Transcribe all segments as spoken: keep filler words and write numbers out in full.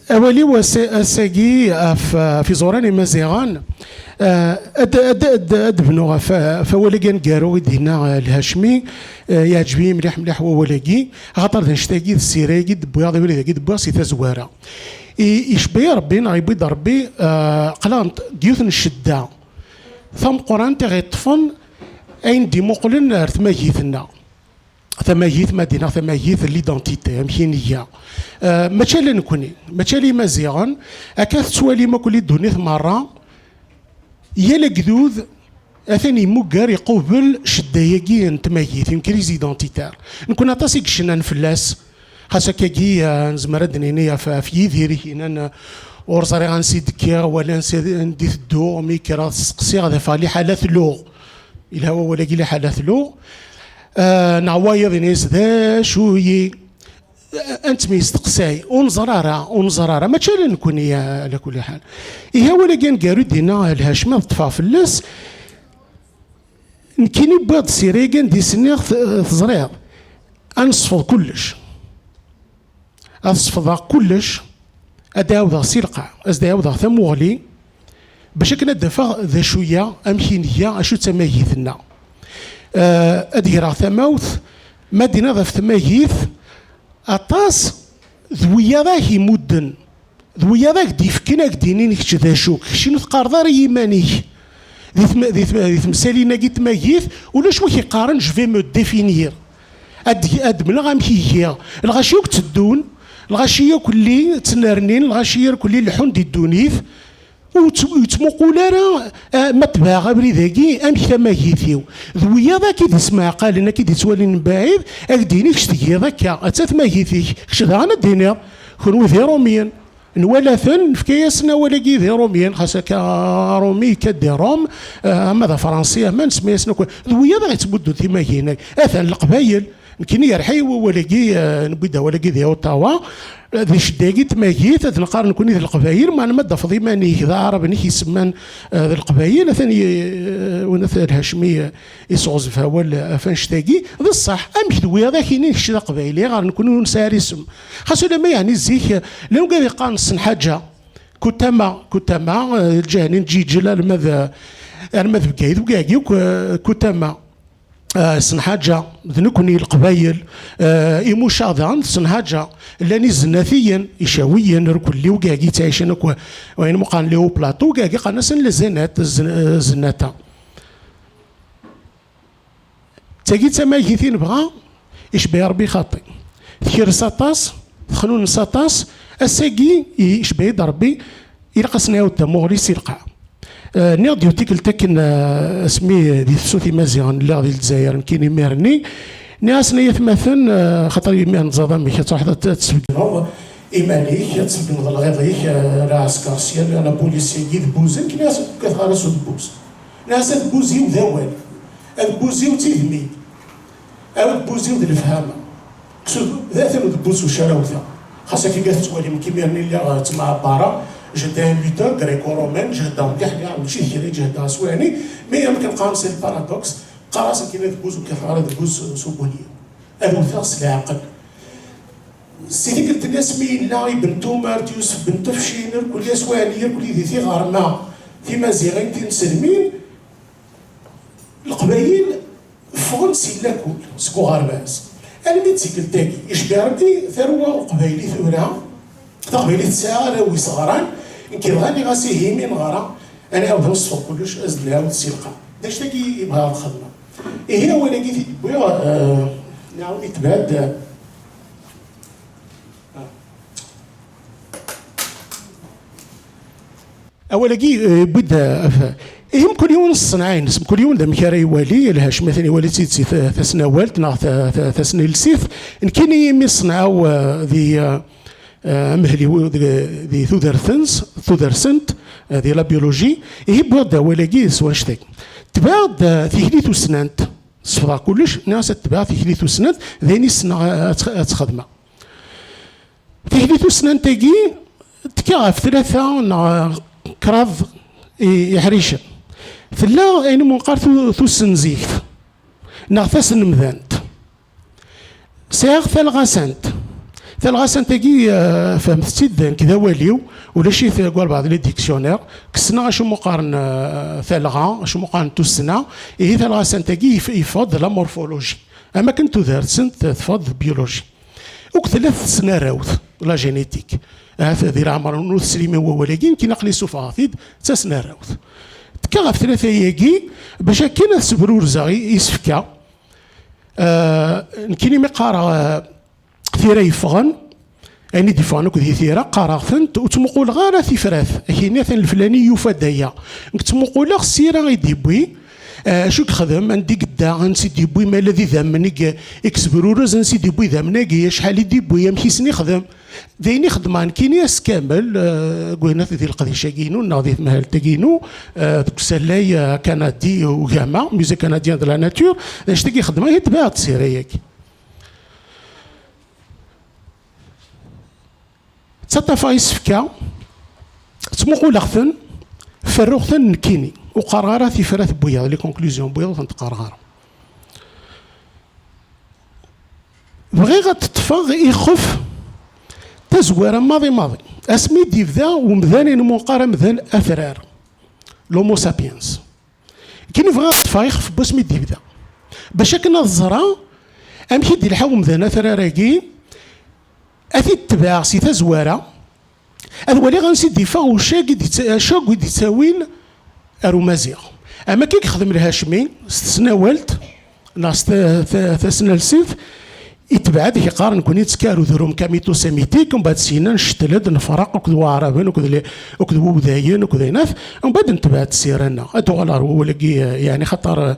Awal-iw ass-, ass-agi ɣef, ɣef iẓuran imaziɣen, eh, ad, ad, ad, ad bnuɣ ɣef, ɣef wawal-agi aneggaru i d-yenna, eh, Lhacmi. Eh, yeɛǧeb-iyi mliḥ, mliḥ wawal-agi, axaṭer d annect-agi, d ssira-agi d-wwiɣ, d abrid-agi d-wwiɣ si tazwara. I, icebba-yi Rebbi, neɣ yewwi-d Rebbi, eh, aql-aɣ deg yiwet n ccedda tameqqrant i ɣ-iṭṭfen ayen d-imuqlen ar tmagit-nneɣ. Tamagit, ma d-iniɣ tamagit, l'identité, amek i nga. Eh, mačči ala nekni, mačči ala Imaziɣen, akka tettwalim akk di ddunit merra, yal agdud atan yemmuger, iqubel ccedda-agi n tmagit, une crise identitaire. Nekni aṭas i yecnan fell-as, xas akkagi, eh, nezmer ad d-nini ɣef, ɣef Yidir i k-yennan, eh, ur ẓriɣ ansi d-kkiɣ, wala ansi, anda i tedduɣ, mi kkreɣ steqsiɣ ad afeɣ liḥala tluɣ. Yelha wawal-agi, liḥala tluɣ. Eh, neɣ wayeḍ ini-as d acu-yi? Eh, ad nettemyesteqsay, ur neẓri ara, ur neẓri ara. Mačči ala nekni, eh, ala kulli ḥal. Ihi awal-agi aneggaru i d-yenna Lhacmi, ad ṭṭfeɣ fell-as. Nekkini wwiɣ-d ssira-agi anda i s-nniɣ, t-, teẓriḍ, ad nesfeḍ kullec. Ad sfeḍeɣ kullec, ad d-ɛawdeɣ si lqaɛ, ad s-d-ɛawdeɣ tamuɣli, bac akken ad d-afeɣ d acu-ya, amek i nga, acu d tamagit-nneɣ. Eh, ad greɣ tamawt, ma d-iniḍ ɣef tmagit, aṭas d wiyaḍ ak imudden, d wiyaḍ ak d-ifken, ak d-inin kečč d acu-k, kečč ur teqqareḍ ara i yiman-ik. Di tm-, di tm-, di temsalin-agi n tmagit, ulac wi k-iqqaren je vais me définir. Ad d-, ad d-mleɣ amek i giɣ. Lɣaci akk tteddun, lɣaci akk lli ttnernin, lɣaci akk lli leḥḥun di ddunit. Ur tt-, ur yettmuqul ara, eh, ma tebɛeɣ abrid-agi, amek tamagit-iw. D wiyaḍ akka i d-ismeɛqalen, akka i d-ittwalin mbaɛid, ad k-d-yini kečč tgiḍ akka, atta tmagit-ik. Kečč daɣen ad d-tiniḍ, kenwi d Iṛumyen. Nwala-ten, nefka-yasen awal-agi d Iṛumyen, xas akka Aṛumi yekka-d di Ṛum, eh, ama d Afṛansi, ama nsemma-yasen akk. D wiyaḍ i ɣ-ittbuddun timagin-agi. Atan Leqbayel, nekkini yerḥa-yi wawal-agi, eh, newwi-d awal-agi di Ottawa, eh, di ccedda-agi n tmagit, ad neqqar nekkni d Leqbayel, meɛna ma d-tafeḍ iman-ik d Aɛrab-nnek isemman, eh, d Leqbayel, atan y-, eh, Unat Lhacmi, eh, isɣezef awal ɣef annect-agi, d ṣṣeḥ, amek d wiyaḍ ak-inin kečč d aqbayli, ɣer nekkni ur nesɛi ara isem. Xas ulamma yeɛni zik, llan wigad yeqqaren ssnḥaǧa, kutama, kutama, eh, lǧehni n Ǧiǧel, alma d, alma d Bgayet, wigad akk, eh, kutama, eh, ssnḥaǧa, d nekkni Leqbayel, eh, imucaɣ daɣen d ssnḥaǧa, llan izennatiyen, icawiyen, irkelli, wigad yettɛicen akk, wayen meqqaren les hauts plateaux, wigad qqaren-asen les Zenat, zen-, eh, zennata. D tagi d tamagit i nebɣa, icebba-yi Rebbi xaṭi. Tkerres aṭas, texnunes aṭas, ass-agi icebba-yi-d Rebbi, ilaq ad s-nɛiwed tamuɣli si lqaɛ. Eh, nniɣ-d yiwet tikkelt akken, eh, asmi di tefsut imaziɣen lliɣ di Lezzayer, nekkini imir-nni, nniɣ-asen ay atmaten, eh, xaṭer imir neẓẓaḍ amek ad truḥeḍ ad, ad tesbeggneḍ iman-ik, ad tesbeggneḍ lɣiḍ-ik, eh, la ɛesker sya, la, la police-agi d Buzen, nniɣ-asen ur kkateɣ ara s udebbuz. Nniɣ-as adebbuz-iw d awal, adebbuz-iw d tidmi, adebbuz-iw d lefhama. Ksud, d atan udebbuz ucarawta. Xas akka tettwalim, nekk imir-nni lliɣ, eh, ttemɛebbareɣ, jehdeɣ un buteur gréco-romain, jehdeɣ mliḥ, lliɣ mačči d kra i jehdeɣ s waɛni, mais amek neqqaren c'est le paradoxe, qqareɣ-as nekkini adebbuz ur kkateɣ ara adebbuz s ubunyi. Ad wteɣ s leɛqel. Si tikkelt-nni asmi yella Ibn Tumert, Yusef Ben Tefcin, irkelli aswahni, irkelli di tiɣerma timaziɣin tinselmin, Leqbayel ffɣen si lakul, seg uɣerbaz. Almi d tikkelt-agi, icebbi Rebbi tarwa uqbayli tura, taqbaylit tesɛa arraw iseɣran, nekk dɣa nniɣ-as ihi mi neɣra, ad nɛawed ad nesfeḍ kullec, ad s-d-nɛawed si lqaɛ. D acu-agi i bɣiɣ ad xedmeɣ. Ihi awal-agi t-id-wwiɣ, eh, nɛawen itbeɛ-d, eh, Awal-agi, eh, yewwi-d, eh, af-, ihi mkul yiwen s ṣṣenɛa-ines, mkul yiwen d amek ara iwali, Lhacmi atan iwali-tt-id si ta-, tasnawalt neɣ ta-, ta-, tasnilsit. Nekkini imi ṣṣenɛa-w, eh, di, eh, eh, amehli-w di, di tudert-ns-, tudert-nsent, eh, di la biologie, ihi wwiɣ-d awal-agi s wanect-agi. Tebɛeɣ-d, eh, tikli tussnant, sefḍeɣ kullec, nniɣ-as ad tebɛeɣ tikli tussnant, d ayen i ssneɣ, eh, ad tx-, ad tt-xedmeɣ. Tikli tussnant-agi tekka ɣef tlata neɣ kraḍ i-, iḥricen. Tella ayen umi neqqar tu-, tussenzikt neɣ tasenmdant. Sɛiɣ talɣasant. Talɣasant-agi, eh, fehmet-tt-id nekk d awal-iw, ulac-it deg walbeɛḍ les dictionnaires, kksen-aɣ acu mu qqaren, eh, talɣa, acu mu qqaren tussna, ihi talɣasant-agi yef-, yeffeɣ-d la morphologie. Am akken tudert-nsent teffeɣ-d d biologie. Uk tella tesnarawt, la génétique. Ahat di leɛmer ur teslim i wawal-agi, nekkin aql-i sufɣeɣ-t-id, d tasnarawt. Tekka ɣef tlata-agi, bac akken ad sbrurzeɣ i-, isefka. Eh, nekkini mi qqareɣ, eh, tira yeffɣen, ayen i d-yeffɣen akk di tira, qqareɣ-tent, ur ttmuquleɣ ara tifrat. Akini atan leflani yufa-d aya. Nekk ttmuquleɣ sira i d-yewwi, eh, acu i yexdem, anda i yedda, ansi i d-yewwi, ma yella d idammen i ye-, i yesbrurez, ansi i d-yewwi idammen-agi, acḥal i d-yewwi, amek i sen-ixdem. D ayen i xedmeɣ nekkini ass kamel, eh, deg wayen di leqdic-agi-inu, neɣ di temhalt-agi-inu, eh, deg usalay, eh, akanadi ugama, Musée canadien de la nature, d anect-agi i xedmeɣ, i tebɛeɣ-d sira-agi. Ttaṭṭafeɣ isefka, ttmuquleɣ-ten, ferruɣ-ten nekkini. Ur qqareɣ ara tifrat n wiyaḍ, les conclusions n wiyaḍ ur tent-qqareɣ ara. Bɣiɣ ad ṭṭfeɣ ixef tazwara maḍi maḍi. Asmi d-yebda umdan, i nmuqqar amdan atrar, l'homo sapiens. Nekkini bɣiɣ ad ṭṭfeɣ ixef n wasmi d-yebda. Bac akken ad ẓreɣ amek i d-ilḥa umdan atrar-agi, ad t-id-tebɛeɣ si tazwara, ad waliɣ ansi d-iffeɣ ucag i d-itta-, acag i d-ittawin ar umaziɣ. Am akka i yexdem Lhacmi s tesnawalt neɣ s ta-, ta-, tasnalsit, itbeɛ-d, yeqqar nekkni nettekkar udrum kamito-semitik, mbeɛd syenna ncettel-d, nefreq akked Waɛraben, akked li-, akked Wudayen, akked ayen af, mbeɛd netbeɛ-d ssira-nneɣ. Ad uɣaleɣ ɣer wawal-agi, yeɛni xaṭer, eh,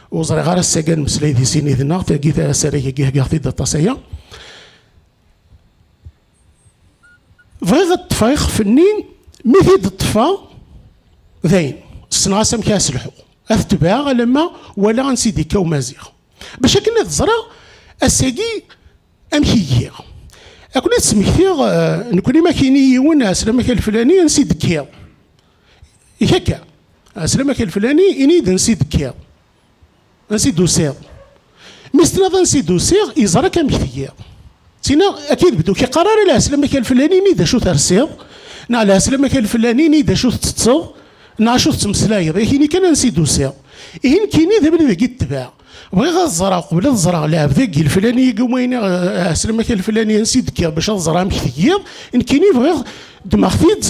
ur ẓriɣ ara ass-agi ad nemmeslay di sin yid-neɣ, tagi ta-, asarag-agi heggaɣ-t-id aṭas aya. Bɣiɣ ad ṭṭfeɣ ixef-nni, mi t-id-ṭṭfeɣ, dayen, ssneɣ-as amek ara s-lḥuɣ. Ad t-tebɛeɣ alamma walaɣ ansi d-ikka umaziɣ. Bac akken ad ẓreɣ ass-agi amek i giɣ. Ad ken-id-smektiɣ, eh, nekkni ma k-ini yiwen, "Ɛeslama-k a leflani, ansi d-tekkiḍ?" Ik akka, "Ɛeslama-k a leflani, ini-yi-d ansi d-tekkiḍ." Ansi d-tusiḍ? Mi s-tiniḍ ansi d-usiɣ, yeẓra-k amek tgiḍ. Tina, akka i d-beddu, ur k-iqqar ara lɛeslama-k a leflani, ini-d acu tersiḍ, neɣ lɛeslama-k a leflani, ini-d acu tettetteḍ, neɣ acu tettmeslayeḍ, ak-ini kan ansi d-usiɣ. Ihi nekkini d abrid-agi ttbeɛ. Bɣiɣ ad ẓreɣ, qbel ad ẓreɣ lɛebd-agi leflani-agi, umi iniɣ, eh, lɛeslama-k a leflani, ansi d-tekkiḍ, bac ad ẓreɣ amek tgiḍ, nekkini bɣiɣ, ddmeɣ-t-id,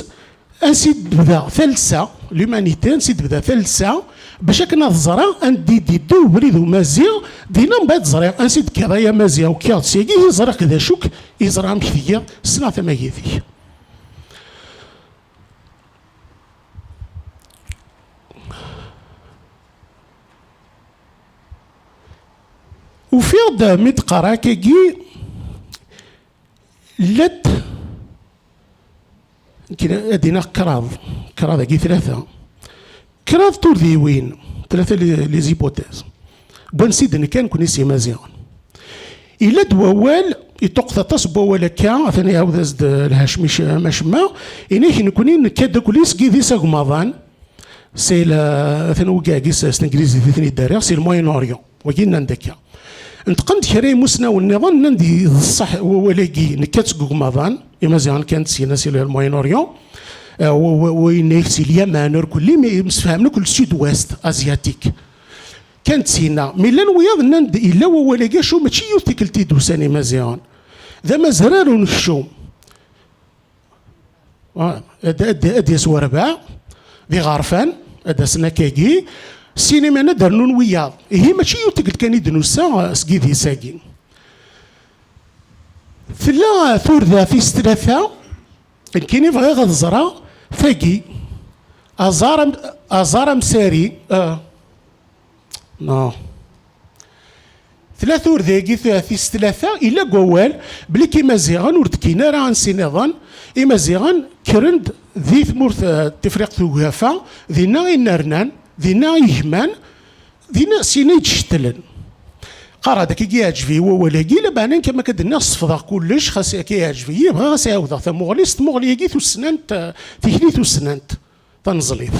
ansi d-tebda talsa, l'humanité, ansi d-tebda talsa, bac akken ad ẓreɣ anda i d-yedda ubrid umaziɣ, dinna mbeɛd ẓriɣ ansi d-tekkiḍ ay amaziɣ, ukiɣ-d syagi, i ẓriɣ d acu-k, i ẓriɣ amek tgiḍ, ssneɣ tamagit-ik. Ufiɣ-d mi d-qqareɣ akkagi, llant, ad d-iniɣ kraḍ, kraḍ-agi tlata, kraḍ turdiwin, tlata les, les hypothèses. N wansi d-nekka nekkni s Imaziɣen. Yella-d wawal, iṭuqqet aṭas n wawal akka, atan iɛawed-as-d Lhacmi c-, Macemma, inek nekkni nekka-d akk-, seg yidis agmaḍan, c'est le, atan wigagi s, s tanglizit i ten-id-rriɣ, c'est le Moyen Orient. Wagi nnan-d akka. Nṭeqen-d kra imusnawen nniḍen, nnan-d d ṣṣeḥ wawal-agi, nekka-d seg ugmaḍan, Imaziɣen kkan-d syin, c'est le Moyen Orient, euh, wa-, wa-, wayen-ik si Lyaman, ur kulli, mi msefhamen akk le sud-ouest asiatique. Kkan-d syin. Mi llan wiyaḍ nnan-d, yella wawal-agi, acu mačči yiwet tikkelt i d-usan Imaziɣen. D amazrar unekcum. Ah, ad, ad, ad d-yas werbaɛ, d iɣerfan, ad d-asen akkagi, syin iman ad d-rnun wiyaḍ. Ihi mačči yiwet tikkelt kan i d-nusa, eh, seg yidis-agi. Tella, eh, turda tis tlata, nekkini bɣiɣ ad ẓreɣ tagi, aẓar am-, aẓar amsari, eh, non. Tella turda-agi t-, tis tlata, yella deg wawal belli k Imaziɣen ur d-kkin ara ansi niḍen. Imaziɣen kkren-d di tmurt, eh, Tifriqt Ugafa, dinna i nnernan, dinna i gman, dinna syin i d-cettlen. Qqareɣ-d akka i yeɛǧeb-iyi wawal-agi, lameɛna nekk am akka d-nniɣ sefḍeɣ kullec, xas akka yeɛǧeb-iyi, bɣiɣ ad s-ɛawdeɣ tamuɣli s tmuɣli-agi tussnant, eh, tikli tussnant, taneẓlit.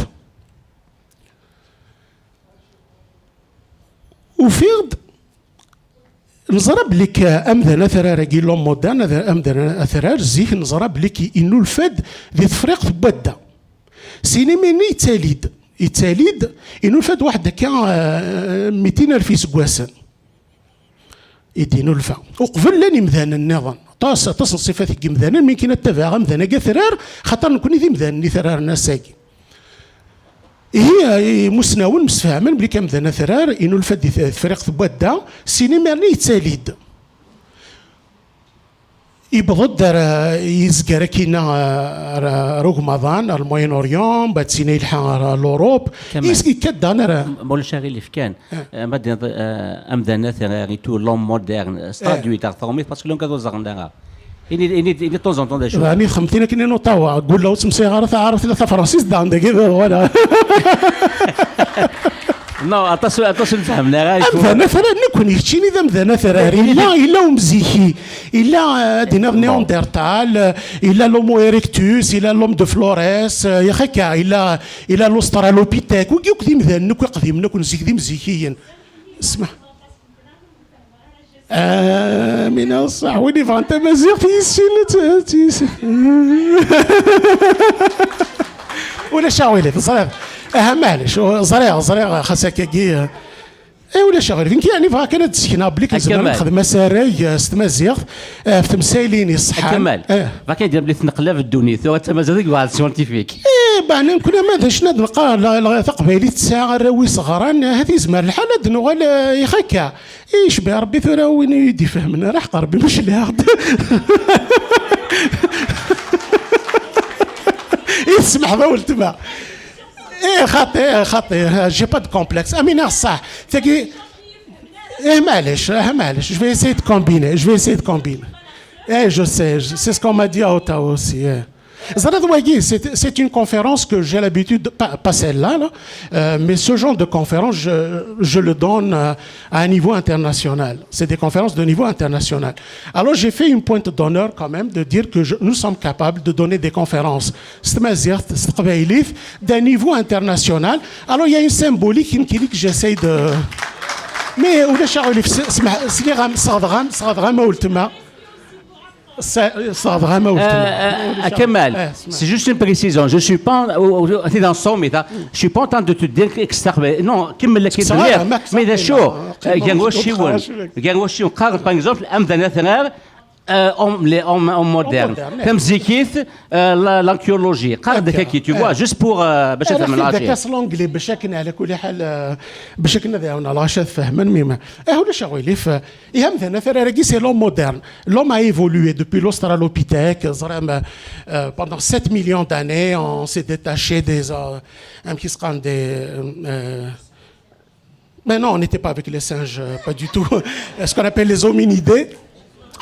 Ufiɣ-d Neẓra belli k-, amdan atrar-agi, l'homme moderne, ad-, amdan atrar, zik neẓra belli k-, innulfa-d di Tefriqt n Wadda. Syin imir-nni yettali-d, yettali-d, innulfa-d waḥed akka, eh, mitin alef iseggasen i d-innulfa. Uqbel llan imdanen nniḍen. Aṭas, aṭas n ṣṣifat n yimdanen, mi kan ad tabaɛ amdan-agi atrar, xaṭer nekkni d imdanen itraren ass-agi. Ihi, eh, imusnawen msefhamen belli amdan atrar, innulfa-d di Tefriqt n Wadda, syin imir-nni yettali-d. Yewweḍ-d ar, yezger akkin ar, ar ugmaḍ-a, ar le Moyen-Orient, mbeɛd syin ilḥa ar l'Europe. Kamal. Is-, ikka-d dan ar... Ma ulac aɣilif kan, eh, ma d-tiniḍ, eh, amdan atrar, l'homme moderne, eh, traduit ar tṛumit, parce que llan kan ur ẓerren ara. Ini, ini, ini de temps en temps d acu. Ɛni xemtin akken i nuṭawa, gula ur ttmeslayeɣ ara taɛrabt la tafransist, dan dagi, voilà. Non, aṭas, aṭas ur nfehhmen ara. Amdan atrar, nekkni, keččini d amdan atrar. Illa, illa umziki, illa, eh, ad d-iniɣ Néandertal, eh, illa l'Homo erectus, illa l'homme de Flores, eh, yak akka, illa, illa l'Australopithèque, wigi akk d imdanen akk iqdimen, akk n zik d imzikiyen. Sma. Amina ṣṣeḥ, win yebɣan tamaziɣt yessin ad tt-, ad tt-, yessin. Ulac aɣilif, ẓriɣ. Aha, maɛlic, ẓriɣ, ẓriɣ, xas akkagi, eh, ulac aɣilif. Nekk yeɛni bɣiɣ kan ad d-ssekneɣ belli nezmer ad nexdem asarag, eh, s tmaziɣt, eh, ɣef temsaylin iṣeḥḥan. Kamal, eh, bɣiɣ kan ad d-iniɣ belli tneqlab ddunit, tura d tamaziɣt i yebɣa scientifique. Eh, ben, nekkni ma d acu ad neqqar, la, la, taqbaylit tesɛa arraw-is ɣran, ahat yezmer lḥal ad d-nuɣal, eh, yak akka. Icbi Ṛebbi tura win i d-ifehmen ara ḥeqq Ṛebbi ma cliɣ-d. I tesmeḥ d weltma. Eh, xaṭi, eh, xaṭi, eh, j'ai pas de complexe. Amina ṣṣeḥ. Tagi, eh, maɛlic, eh, maɛlic. Je vais essayer de combiner, je vais essayer de combiner. Eh, je sais, je- c'est ce qu'on m'a dit à Ottawa aussi, eh. Ẓriɣ wagi, c'est, c'est une conférence que j'ai l'habitude, pas, pas celle-là, là, euh, mais ce genre de conférence, je, je le donne, euh, à un niveau international. C'est des conférences de niveau international. Alors j'ai fait une pointe d'honneur quand même de dire que je- nous sommes capables de donner des conférences s tmaziɣt, s teqbaylit, d'un niveau international. Alors il y a une symbolique, une clinique, j'essaye de... Mais ulac aɣilif, s-, sma-, sliɣ-am, sɣedɣ-am, sɣedɣ-am a weltma. Sa-, sɣedɣ-am a weltma. Euh, euh, Kamal, eh, c'est juste une précision. Je suis pas, euh, euh, t'es dans son état. Je suis pas en train de te dire que c'est... Non, كمل لك. Mais d acu, euh, gar wacciwen, gar wacciwen, qqaren, par exemple, amdan atrar, euh, homme, les hommes, homme moderne. Homme moderne, eh. Tamzikit, euh, la, l'archéologie. Qqaren-d akka, tu vois, juste pour, euh, باش تفهم العشير. L'anglais, باش akken على كل حال, euh, باش akken ad ɛawneɣ lɣaci ad fehmen, mais ma, eh, ulac aɣilif, euh, Ihi amdan atrar-agi, c'est l'homme moderne. L'homme a évolué depuis l'Australopithèque, ẓriɣ, euh, pendant sept millions d'années, on s'est détaché des, euh, amek i s-qqaren, des, euh, mais non, on n'était pas avec les singes, euh, pas du tout. Ce qu'on appelle les hominidés.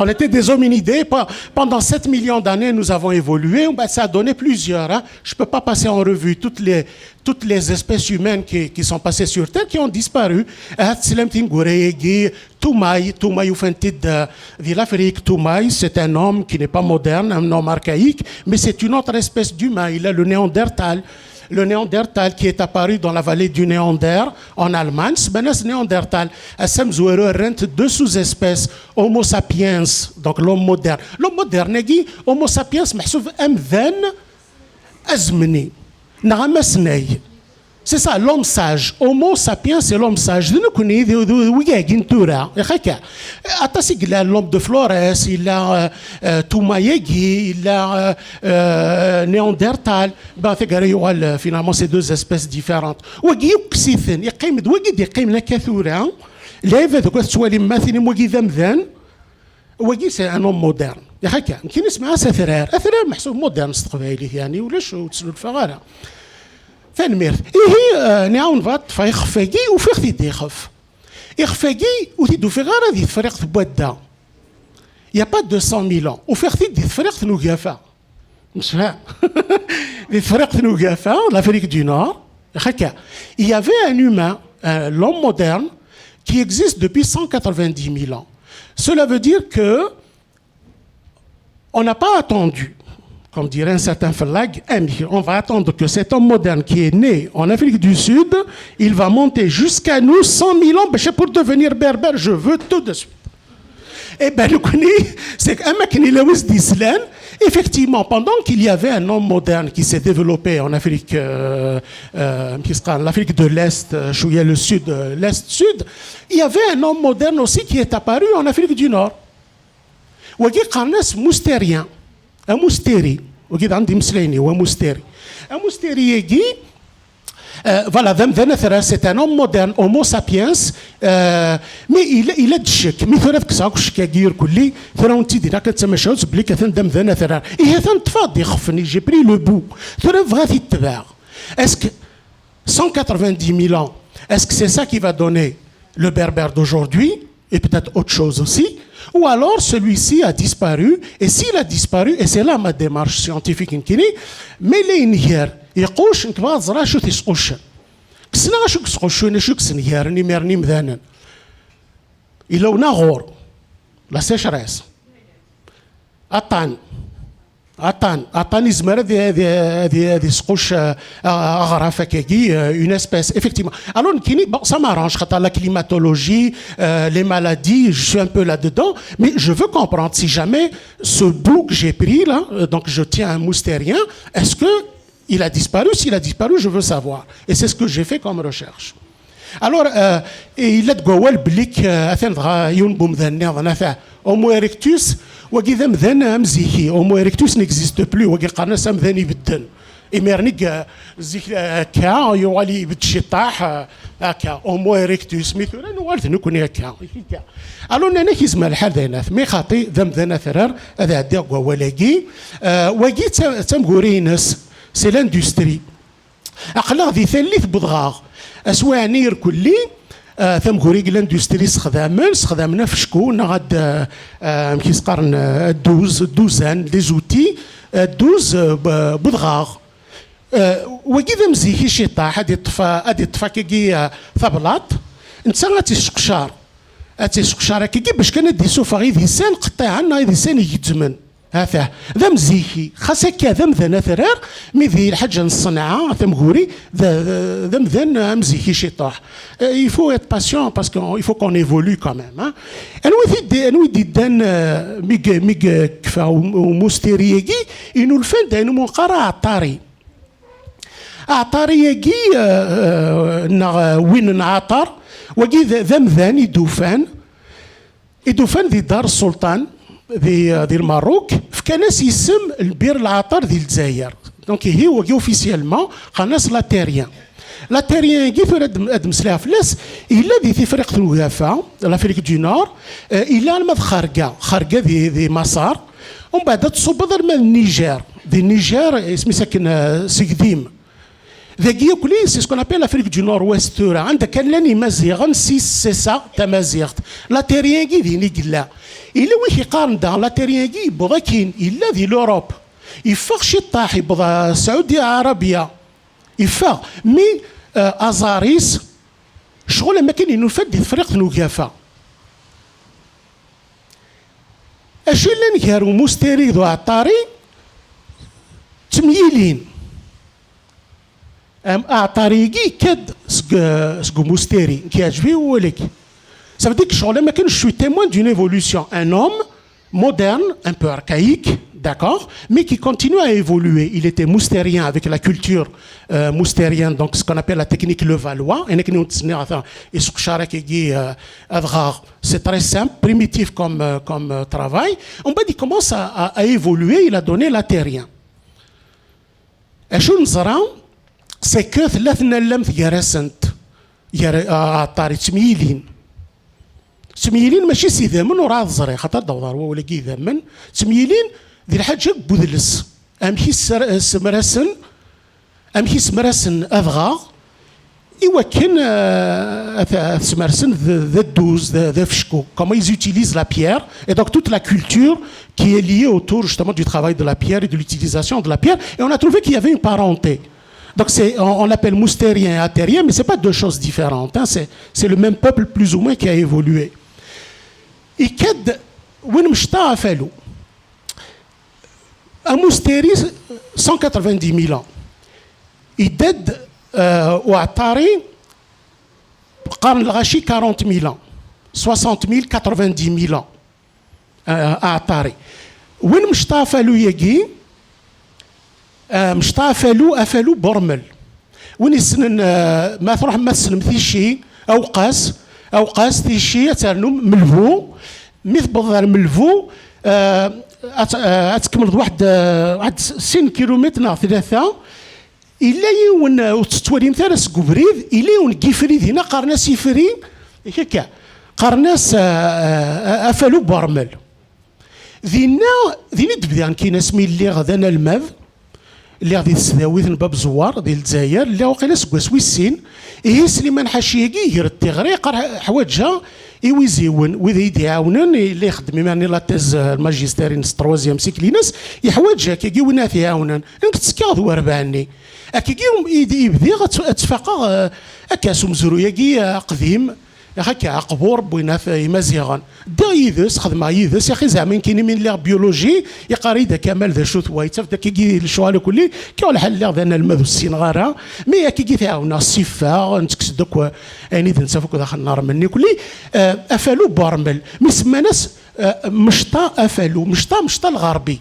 On était des hominidés. Pe-, pendant sept millions d'années, nous avons évolué. Ben, ça a donné plusieurs, hein. Je peux pas passer en revue toutes les, toutes les espèces humaines qui, qui sont passées sur Terre, qui ont disparu. Ah, teslam tineggura-agi, Tumay, Tumay ufan-t-id, euh, di l'Afrique. Tumay, c'est un homme qui n'est pas moderne, un homme archaïque, mais c'est une autre espèce d'humain. Il a le Néandertal. Le Néandertal qui est apparu dans la vallée du Néander en Allemagne, c'est Néandertal. Ass amezwaru rrant deux sous-espèces, Homo sapiens, donc l'homme moderne. L'homme moderne, agi, Homo sapiens, meḥsub amdan azemni, neɣ amasnay. C'est ça, l'homme sage. Homo sapiens, c'est l'homme sage. D nekkni, d, d, d wigi-agi n tura. Yak akka. Aṭas i yellan, l'homme de Flores, yella, euh, euh, Tumay-agi, yella, euh, euh, Néandertal. Ben, taggara yuɣal, euh, finalement, c'est deux espèces différentes. Wagi, yekkes-iten, yeqqim-d, wagi d-yeqqimen akka tura. Lɛibad, akk ad tettwalim, ma tinim, wagi d amdan. Wagi, c'est un homme moderne. Yak akka, nekkini semmaɣ-as atrar. Atrar meḥsub moderne s teqbaylit, yeɛni ulac, ur ttnulfaɣ ara. Tanemmirt. Ihi, euh, nɛawen bɣa ṭṭfeɣ ixef-agi, ufiɣ-t-id ixef. Ixef-agi, ur t-id-ufiɣ ara di Tefriqt n Wadda. Il y a pas deux cent mille ans. Ufiɣ-t-id di Tefriqt n Ugafa. Msefham. Di Tefriqt n Ugafa, l'Afrique du Nord, yak akka, il y avait un humain, un, l'homme moderne, qui existe depuis cent quatre-vingt-dix mille ans. Cela veut dire que on n'a pas attendu, comme dirait un certain fellag, un mille. On va attendre que cet homme moderne qui est né en Afrique du Sud, il va monter jusqu'à nous cent mille ans, ben, c'est pour devenir berbère, je veux tout de suite. Eh ben, nekkni, c'est que am akken yella wi s-d-yeslan, effectivement, pendant qu'il y avait un homme moderne qui s'est développé en Afrique, euh, euh, qu'est-ce qu'on, l'Afrique de l'Est, euh, شوية le sud, euh, l'Est-sud, il y avait un homme moderne aussi qui est apparu en Afrique du Nord. Wagi qqaren-as Moustérien, amusteri, wagi daɣen d imeslayen-iw, amusteri. Amusteri-agi, euh, voilà, d amdan atrar, c'est un homme moderne, homo sapiens, euh, mais il, il a ccek, mi tura tekkes akk ccek-agi irkelli, tura ur tt-id-nniɣ kan d tamacahut, belli atan d amdan atrar. Ihi atan ṭṭfeɣ-d ixef-nni, j'ai pris le bout. Tura bɣiɣ ad t-id-tebɛeɣ. Est-ce que cent quatre-vingt-dix mille ans, est-ce que c'est ça qui va donner le berbère d'aujourd'hui et peut-être autre chose aussi, ou alors celui-ci a disparu, et s'il a disparu, et c'est là ma démarche scientifique, nekkini, ma yella yenger, iqucc, nekk bɣiɣ ad ẓreɣ acu t-isquccen. Ssneɣ acu yesquccun, acu yesnegaren imir-nni imdanen. Yella unaɣur, la sécheresse. Aṭṭan. Aṭṭan. Aṭṭan yezmer ad, ad, ad, ad yesqucc, euh, aɣref akkagi, euh, une espèce, effectivement. Alors, nekkini, bon, ça m'arrange, خاطر la climatologie, euh, les maladies, je suis un peu là-dedans, mais je veux comprendre si jamais ce bout que j'ai pris là, euh, donc je tiens un moustérien, est-ce que il a disparu? S'il a disparu, je veux savoir. Et c'est ce que j'ai fait comme recherche. Alors, euh, yella deg wawal belli k-, euh, atan dɣa yiwen n umdan nniḍen, ata Homo erectus, wagi d amdan amziki. Homo erectus n'existe plus, wagi qqaren-as amdan ibedden. Imir-nni, euh, zik, euh, akka, yuɣal ibedd ciṭṭaḥ, euh, akka, Homo erectus. Mi tura nuɣal d nekkni akka. Alors, nnan-ak yezmer lḥal d ayen at, mi xaṭi d amdan atrar, ad ɛeddiɣ deg wawal-agi. Euh, wagi d ta-, d tamguri-ines, c'est l'industrie. Aql-aɣ di tallit n wedɣaɣ. Aswaɛni irkelli, ah, tamguri deg l'industrie sexdamen, sexdamen afecku, neɣ ad, ah, ah, amek i s-qqaren, ah, adduz, dduzan, les outils, ah, adduz, ah, b-, n wedɣaɣ. Ah, wagi d amziki ciṭṭaḥ, ad iṭṭef, ad iṭṭef akkagi, ah, tablaṭ, netta ad tt-isseqcar. Ad tt-isseqcar akkagi bac kan ad d-isuffeɣ idisan qeṭṭiɛen neɣ idisan igezzmen. Atah, d amziki, xas akka d amdan atrar, mi di lḥaǧa n ṣṣenɛa, tamguri, d, d, d amdan amziki ciṭuḥ. Euh, il faut être patient parce qu'il faut qu'on évolue quand même, hein. Anwa i t-id-, anwa i d-iddan, euh, mi g-, mi g-, kfa u-, umusteri-agi, inulfan d ayen umi neqqar aɛeṭṭari. Aɛeṭṭari-agi, euh, euh, neɣ, euh, win n aɛeṭṭar, wagi d, d amdan i d-ufan, i d-ufan di Dar Ssulṭan, di, di Lmerruk, fkan-as isem Lbir Lɛaṭer di Lezzayer. Donc, ihi, wagi, officiellement, qqaren-as Lateryen. Lateryen-agi, tura ad, ad mmeslayeɣ fell-as, yella di Tefriqt n Ugafa, l'Afrique du Nord, eh, yella alma d Xarga, Xarga di, di Maṣer, umbeɛd ad tṣubbeḍ alma d Niger. Di Niger, isem-is akken, eh, Segdim. Dagi akk-nni, c'est ce qu'on appelle l'Afrique du Nord-Ouest tura, anda kan llan Imaziɣen, si, c'est ça, tamaziɣt. Lateryen-agi din i yella. Yella wi k-iqqaren daɣen, Lateryen-agi yewweḍ akkin, yella di l'Europe. Yeffeɣ ciṭṭaḥ, yewweḍ ɣer Saudi Arabia. Yeffeɣ. Mi, euh, aẓar-is, ccɣel am akken inufa-d di Tefriqt n Ugafa. Acu yellan gar umusteri d uɛeṭṭari? Ttemyilin. Am-, aɛeṭṭari-agi yekka-d seg, seg umusteri. Nekk yeɛǧeb-iyi wawal-agi. Ça veut dire que ccɣel am akken, je suis témoin d'une évolution. Un homme moderne, un peu archaïque, d'accord, mais qui continue à évoluer. Il était moustérien avec la culture, euh, moustérienne, donc ce qu'on appelle la technique levallois. Et nous, c'est très simple, primitif comme, euh, comme, euh, travail. Umbeɛd, il commence à, à, à évoluer, il a donné Lateryen. Acu neẓra, c'est que tella tnallamt gar-asent, gar, ah, aɛeṭṭar, ttemyilin. Ttemyilin mačči s idammen, ur ɛad ẓriɣ, xaṭer d awḍar wawal-agi idammen, ttemyilin di lḥaǧa n udles. Amek i sser-, semrasen, amek i semrasen adɣaɣ, i wakken, euh, ad, ad smersen d, d adduz, d, d afecku. Comment ils utilisent la pierre, et donc toute la culture qui est liée autour justement du travail de la pierre et de l'utilisation de la pierre. Et on a trouvé qu'il y avait une parenté. Donc c'est, on, on l'appelle moustérien et aettarien, mais c'est pas deux choses différentes, hein. C'est, c'est le même peuple plus ou moins qui a évolué. Ikad win mecta ɣef alu. Amusteri, cent quatre-vingt-dix mille ans. Idad, euh, uɛeṭṭari, qqaren lɣaci quarante mille ans, soixante mille, quatre-vingt-dix mille ans. aɛeṭṭari. Win mecṭa afalu-agi, ah, mecṭa afalu, afalu burmel. Win yessnen, ah, ma truḥem ma tessnem Ticci, Awqas, Awqas, Ticci, ad ternum Melbu. Mi tewweḍ ɣer Melbu, ah, ad, ah, ad tkemmleḍ waḥed, ah, waḥed sin kilumitr neɣ tlata. Yella yiwen, ah, ur tettwalimt ara seg ubrid, yella yiwen n yifri dinna, qqaren-as ifri, akka, qqaren-as, ah, ah, afalu burmel. Dinna, din i d-bdiɣ nekkini asmi lliɣ d analmad, lliɣ di tesdawit n Bab Zwar, di Lezzayer, lliɣ waqila seg wass wis sin. Ihi Sliman Ḥaci-agi iger-d tiɣri, yeqqar ḥwaǧeɣ iwiziwen, wid i yi-d-iɛawnen, yella ixeddem imir-nni la thèse, euh, magister-ines, troisième cycle-ines, yeḥwaǧ akkagi win ara t-iɛawnen. Nekk ttekkaɣ d warbaɛ-nni. Akkagi i d-, i bdiɣ ad tt-, ad ttfaqeɣ, euh, akka s umezruy-agi, euh, aqdim, Ax akka, aqbur n win af Imaziɣen. Ddiɣ yid-s, xedmeɣ yid-s, yaxi zeɛma nekkini mi lliɣ biologie, yeqqar-iyi-d a Kamal d acu-t wa, yettaf-d akkagi lecɣal akk-nni, kkiɣ lḥal lliɣ d analmad ur ssineɣ ara, mi akkagi t-ɛawneɣ, ssiffeɣ, nettekkes-d akk ayen i d-nettaf akk daxel n ṛṛmel-nni akk-nni, eh, afalu n uṛṛmel, mi semman-as, eh, mecṭa afalu, mecṭa, mecṭa lɣerbi.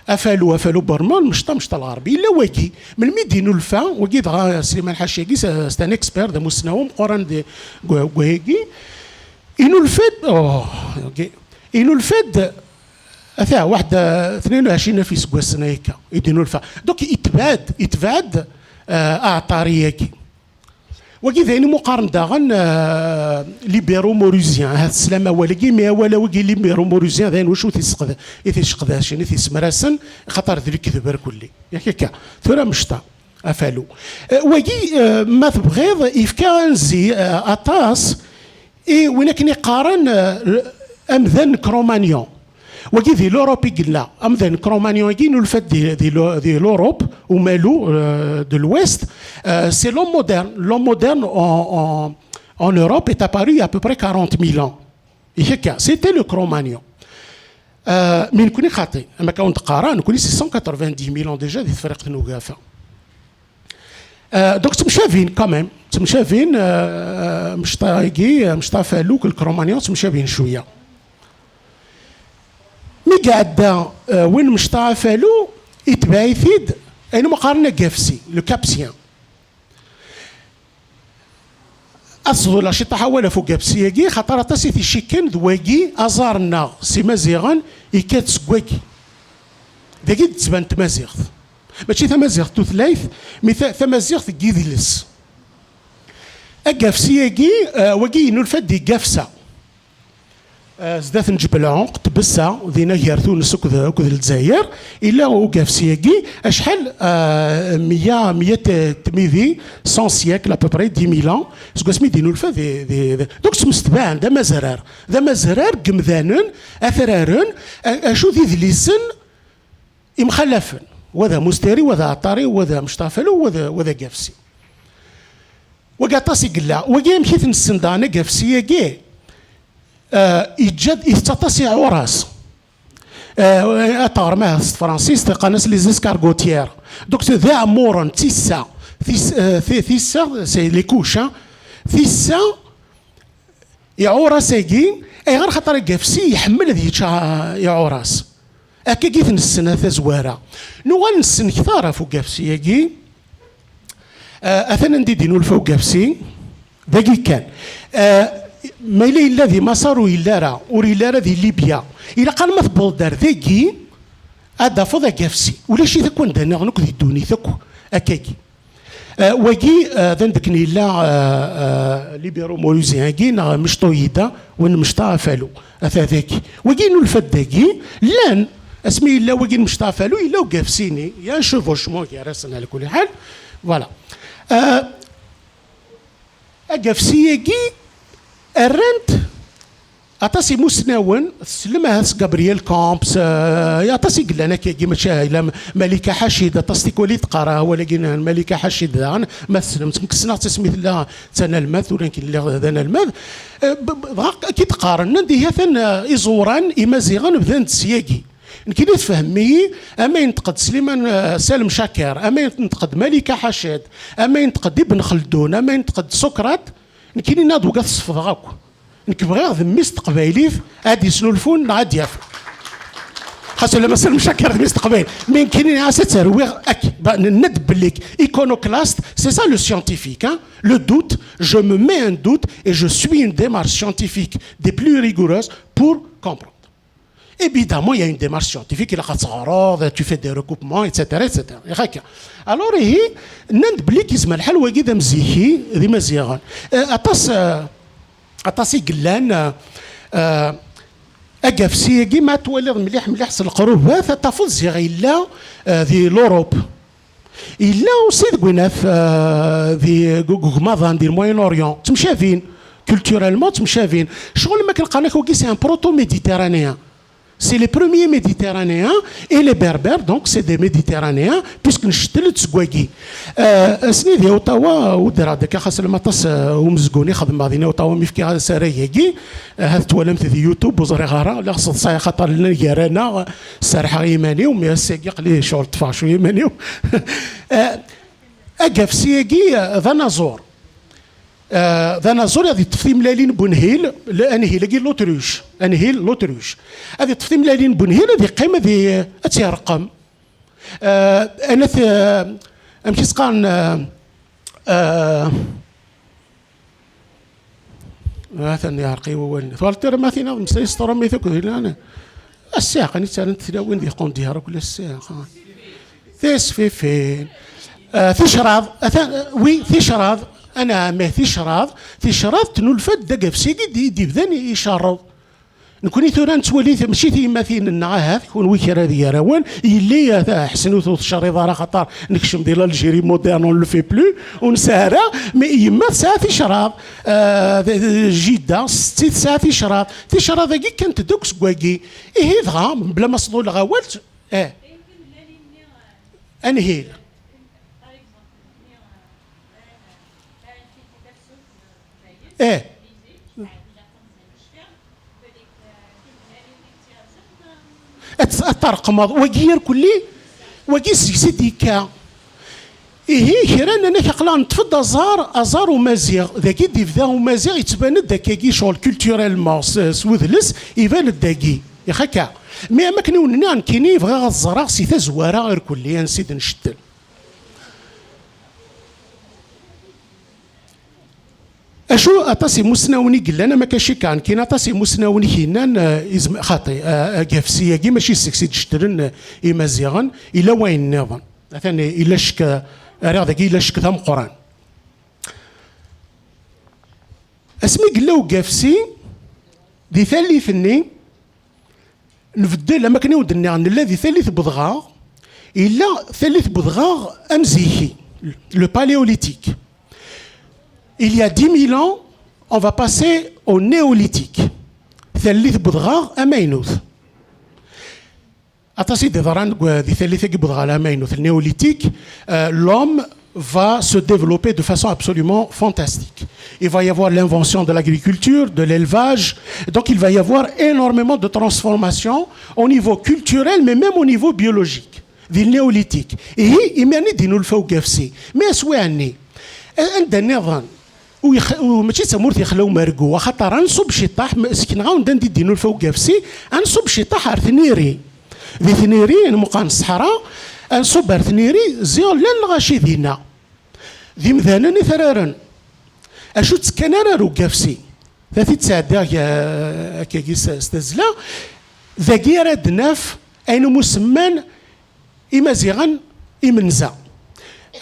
Afalu, afalu n uṛṛmel, mecṭa, mecṭa lɣerbi. Yella wagi, melmi d-inulfa, wagi dɣa Sliman Ḥaci-agi, c'est, c'est un expert, d amussnaw ameqqran di, deg, deg wayagi. Inulfa-d, oh, ok. Inulfa-d, ata, waḥed, eh, tnin u ɛecrin alef iseggasen akka, i d-inulfa. Donc, itbeɛ-d, itbeɛ-d, eh, aɛeṭṭari-agi. Wagi d ayen imu qqaren daɣen, euh, libéraux-morusiens. Ahat teslam awal-agi, mi awal-agi libéraux-morusiens d ayen wacu i t-isseqd-, i t-isseqdacen, i t-issemrasen, xaṭer d lekdeb ar kulli. Yak akka. Tura mecṭa, afalu. Euh, wagi, euh, ma tebɣiḍ, yefka anzi, euh, aṭas i win akken i qqaren, euh, amdan n Cro-Magnon. Wagi di l'Europe i yella. Amdan Cro-Magnon-agi nulfa-t di, di l'Eu-, di l'Europe, umalu, euh, de l'Ouest. Euh, c'est l'homme moderne. L'homme moderne en, en, en Europe est apparu il y a à peu près quarante mille ans. Yak akka, c'était le Cro-Magnon. Euh, mais nekkni xaṭi, am akka ur neqqar ara, nekkni c'est cent quatre-vingt-dix mille ans déjà di Tefriqt n Ugafa. Euh, donc ttemcabin quand même, ttemcabin, euh, mecṭa-agi, euh, mecṭa afalu, le Cro-Magnon, ttemcabin cwiya. Mi iɛedda, euh, win mecṭa afalu, itbeɛ-it-id, ayen umi qqaren agafsi, le capsien. Ad sḍulaɣ ciṭṭaḥ awal ɣef ugafsi-agi, xaṭer aṭas i t-icikken d wagi, aẓar-nneɣ s Imaziɣen, yekka-d seg wagi. Dagi d-tettban tmaziɣt. Mačči tamaziɣt tutlayt, mi ta-, tamaziɣt n yidles. Agafsi-agi, eh, wagi yennulfa-d di Gafsa. Eh, zdat n Ǧebel Ɛunq, Tbessa, dinna gar Tunes akked, akked Lezzayer, yella ugafsi-agi, acḥal, eh, meyya, meyya t-, tmidi, cent siècles à peu près, dix mille ans, seg wasmi i d-innulfa di, di, di, donc ttmestbaɛen, d amazrar, d amazrar n yemdanen, atraren, a-, acu d idlisen, imxalafen, wa d amusteri, wa d aɛeṭṭari, wa d amecṭafalu, wa d, wa d agafsi. Wagi aṭas i yella. Wagi amek i t-nessen daɣen agafsi-agi? Eh, yeǧǧa-d, itett aṭas iɛuṛas. Eh, ad teɣrem ahat s tefransist, qqaren-as les escargotières. Donc, d iɛemmuren, tissa, tis-, eh, ti-, tissa, c'est les couches, hein. Tissa, Iɛuras-agi, ayɣer? Xaṭer agafsi iḥemmel ad yečč, ah, iɛuras. Akkagi i t-nessen a tazwara. Nuɣal nessen ktar ɣef ugafsi-agi. Ah, atan anda i d-inulfa ugafsi, dagi kan. Ah, ma yella yella di Maṣer ur yelli ara, ur yelli ara di Libya. Ilaq alma tewweḍ-d ar dagi, ad d-tafeḍ agafsi. Ulac-it akk anda nniḍen akk di ddunit akk akkagi. Eh, wagi, eh, d anda akken yella, eh, eh, libéraux-morusiens-agi, neɣ mecṭa-agi, win mecṭa afalu, ata dagi. Wagi nulfa-d dagi, llan, asmi yella wagi n mecṭa afalu, yella ugafsi-nni, il y a un chevauchement gar-asen, ɛla kulli ḥal. Voilà. Eh, agafsi-agi, rran-t Aṭas imusnawen, tessnem ahat s Gabriel Camps, eh, aṭas i yellan akkagi, mačči yella M-, Malika Ḥacid, aṭas tikwal i d-teqqar awal-agi n Malika Ḥacid daɣen, ma tessnemt, nekk ssneɣ-tt asmi tella d tanelmadt, tura nekk lliɣ d anelmad. Eh, b-, b-, dɣa akka i d-qqaren, nnan-d ihi atan, eh, iẓuran imaziɣen bdan-d syagi. Nekkini tfehmem-iyi, ama yenṭeq-d Sliman, eh, Salem Caker, ama yenṭeq-d Malika Ḥacid, ama yenṭeq-d Ibn Xeldun, ama yenṭeq-d Socrate, nekkini nnan-d uga tesfeḍeɣ akk. Nekk bɣiɣ d mmi-s n teqbaylit ad d-yesnulfun neɣ ad d-yaf. Xas ula ma s lemcakar d mmi-s n teqbaylit, mi nekkini as ad terwiɣ ak, ba, nenna-d belli iconoclaste, c'est ça le scientifique, hein. Le doute, je me mets un doute et je suis une démarche scientifique des plus rigoureuses pour comprendre. Évidemment, il y a une démarche scientifique, il y a, tu fais des recoupements, et cetera, et cetera. Alors, ihi, nnan-d belli yezmer lḥal wagi d amziki d Imaziɣen. Euh, aṭas, euh, aṭas i yellan, euh, euh, agafsi-agi, ma twaliḍ mliḥ, mliḥ s leqrubat, ad tafeḍ ziɣ yella, euh, di l'Europe. Yella aussi deg winaf, euh, di, deg ugmaḍan, di le Moyen-Orient. Ttemcabin. Culturellement, ttemcabin. Ccɣel ma kan qqaren-ak wagi, c'est un proto-méditerranéen. C'est les premiers méditerranéens et les berbères, donc c'est des méditerranéens, puisque ncettel-d seg wagi. Euh, asni di Ottawa, udreɣ-d akka xas lma aṭas, euh, umezgun i xedmeɣ din Ottawa, mi fkiɣ asarag-agi, euh, ha twalamt di YouTube, ur ẓriɣ ara, la xseḍ sɛiɣ xaṭer llan gar-aneɣ, serḥeɣ i iman-iw, mi ass-agi aql-i ccɣel ṭṭfeɣ cwiya iman-iw. Euh, agafsi-agi, euh, d anaẓur. Euh, d anaẓur ad yeṭṭef timellalin n Bunhil, le, anhil-agi, l'autruche, anhil, l'autruche. Ad yeṭṭef timellalin n Bunhil, ad yeqqim, ad, y-, ad tt-yerqem. Euh, anat, euh, amek i s-qqaren, euh, euh, atan yeɛreq-iyi wawal-nni. Twalaḍ tirmatin-a, mmeslay s trumit akked yellan. Ass-a, aql-i ttarrant tlawin di Qundyar akk la ssiɛqa. Tisfifin. Ah, ticraḍ. Atan, ah, oui, ticraḍ. Anɛam, ticraḍ. Ticraḍ tnulfa-d d agafsi-agi d-, i d-ibdan icerreḍ. Nekkni tura nettwali, mačči tiyemmatin-nneɣ ahat, kunwi kra d gar-awen, yelli, ah, ḥsen ur tecreḍ ara, xaṭer nekcem di l'Algérie moderne, on le fait plus, ur nesɛi ara, mais yemma tesɛa ticraḍ, ah, d, d, jidda, setti tesɛa ticraḍ. Ticraḍ-agi kkant-d akk seg wagi. Ihi dɣa, mebla ma sḍuleɣ awal, eh. Anhil. Eh. Ad, ad terqmeḍ. Wagi irkelli, wagi seg-s i d-yekka. Ihi, kra nnan-ak aql-aɣ neṭṭef-d aẓar, aẓar umaziɣ. Dagi d-ibda umaziɣ, yettban-d akkagi ccɣel culturellement, s, s udles, iban-d dagi. Ixakka. Mi am akken i wen-nniɣ, nekkini bɣiɣ ad ẓreɣ si tazwara irkelli, ansi d-ncettel. Acu, aṭas imusnawen i yellan, ama kaci kan, kien aṭas imusnawen i k-yennan, eh, izem-, xaṭi, eh, agafsi-agi mačči seg-s i d-cettren, eh, Imaziɣen, ila wayen nniḍen. Atan ila ccek, eh, rriɣ dagi ila ccek d ameqqran. Asmi yella ugafsi, di tallit-nni, nbeddel, am akken i wen-d-nniɣ, nella di tallit n wedɣaɣ, yella tallit n wedɣaɣ amziki, le paléolithique. Il y a dix mille ans, on va passer au néolithique. Tallit n wedɣaɣ amaynut. Aṭas i d-yeḍran deg, di tallit-agi n wedɣaɣ amaynut, le néolithique, euh, l'homme va se développer de façon absolument fantastique. Il va y avoir l'invention de l'agriculture, de l'élevage. Donc, il va y avoir énormément de transformations au niveau culturel, mais même au niveau biologique. Di le néolithique. Ihi, imir-nni d-inulfa ugafsi. Mais aswi-nni, a-, anda nniḍen, u yex-, u mačči d tamurt yexla umergu, axaṭer ad nṣubb ciṭṭaḥ, m-, skenɣ-awen-d anda i d-inulfa ugafsi, ad nṣubb ciṭṭaḥ ar Tniri. Di Tniri, n muqan ṣṣeḥra, ad nṣubb ar Tniri, ziɣ llan lɣaci dinna. D imdanen i t-raren. Acu ttekkan ara ar ugafsi? Da t-id-sɛeddiɣ, eh, akkagi s, s tazzla. Dagi ara d-naf ayen umi semman Imaziɣen imenza.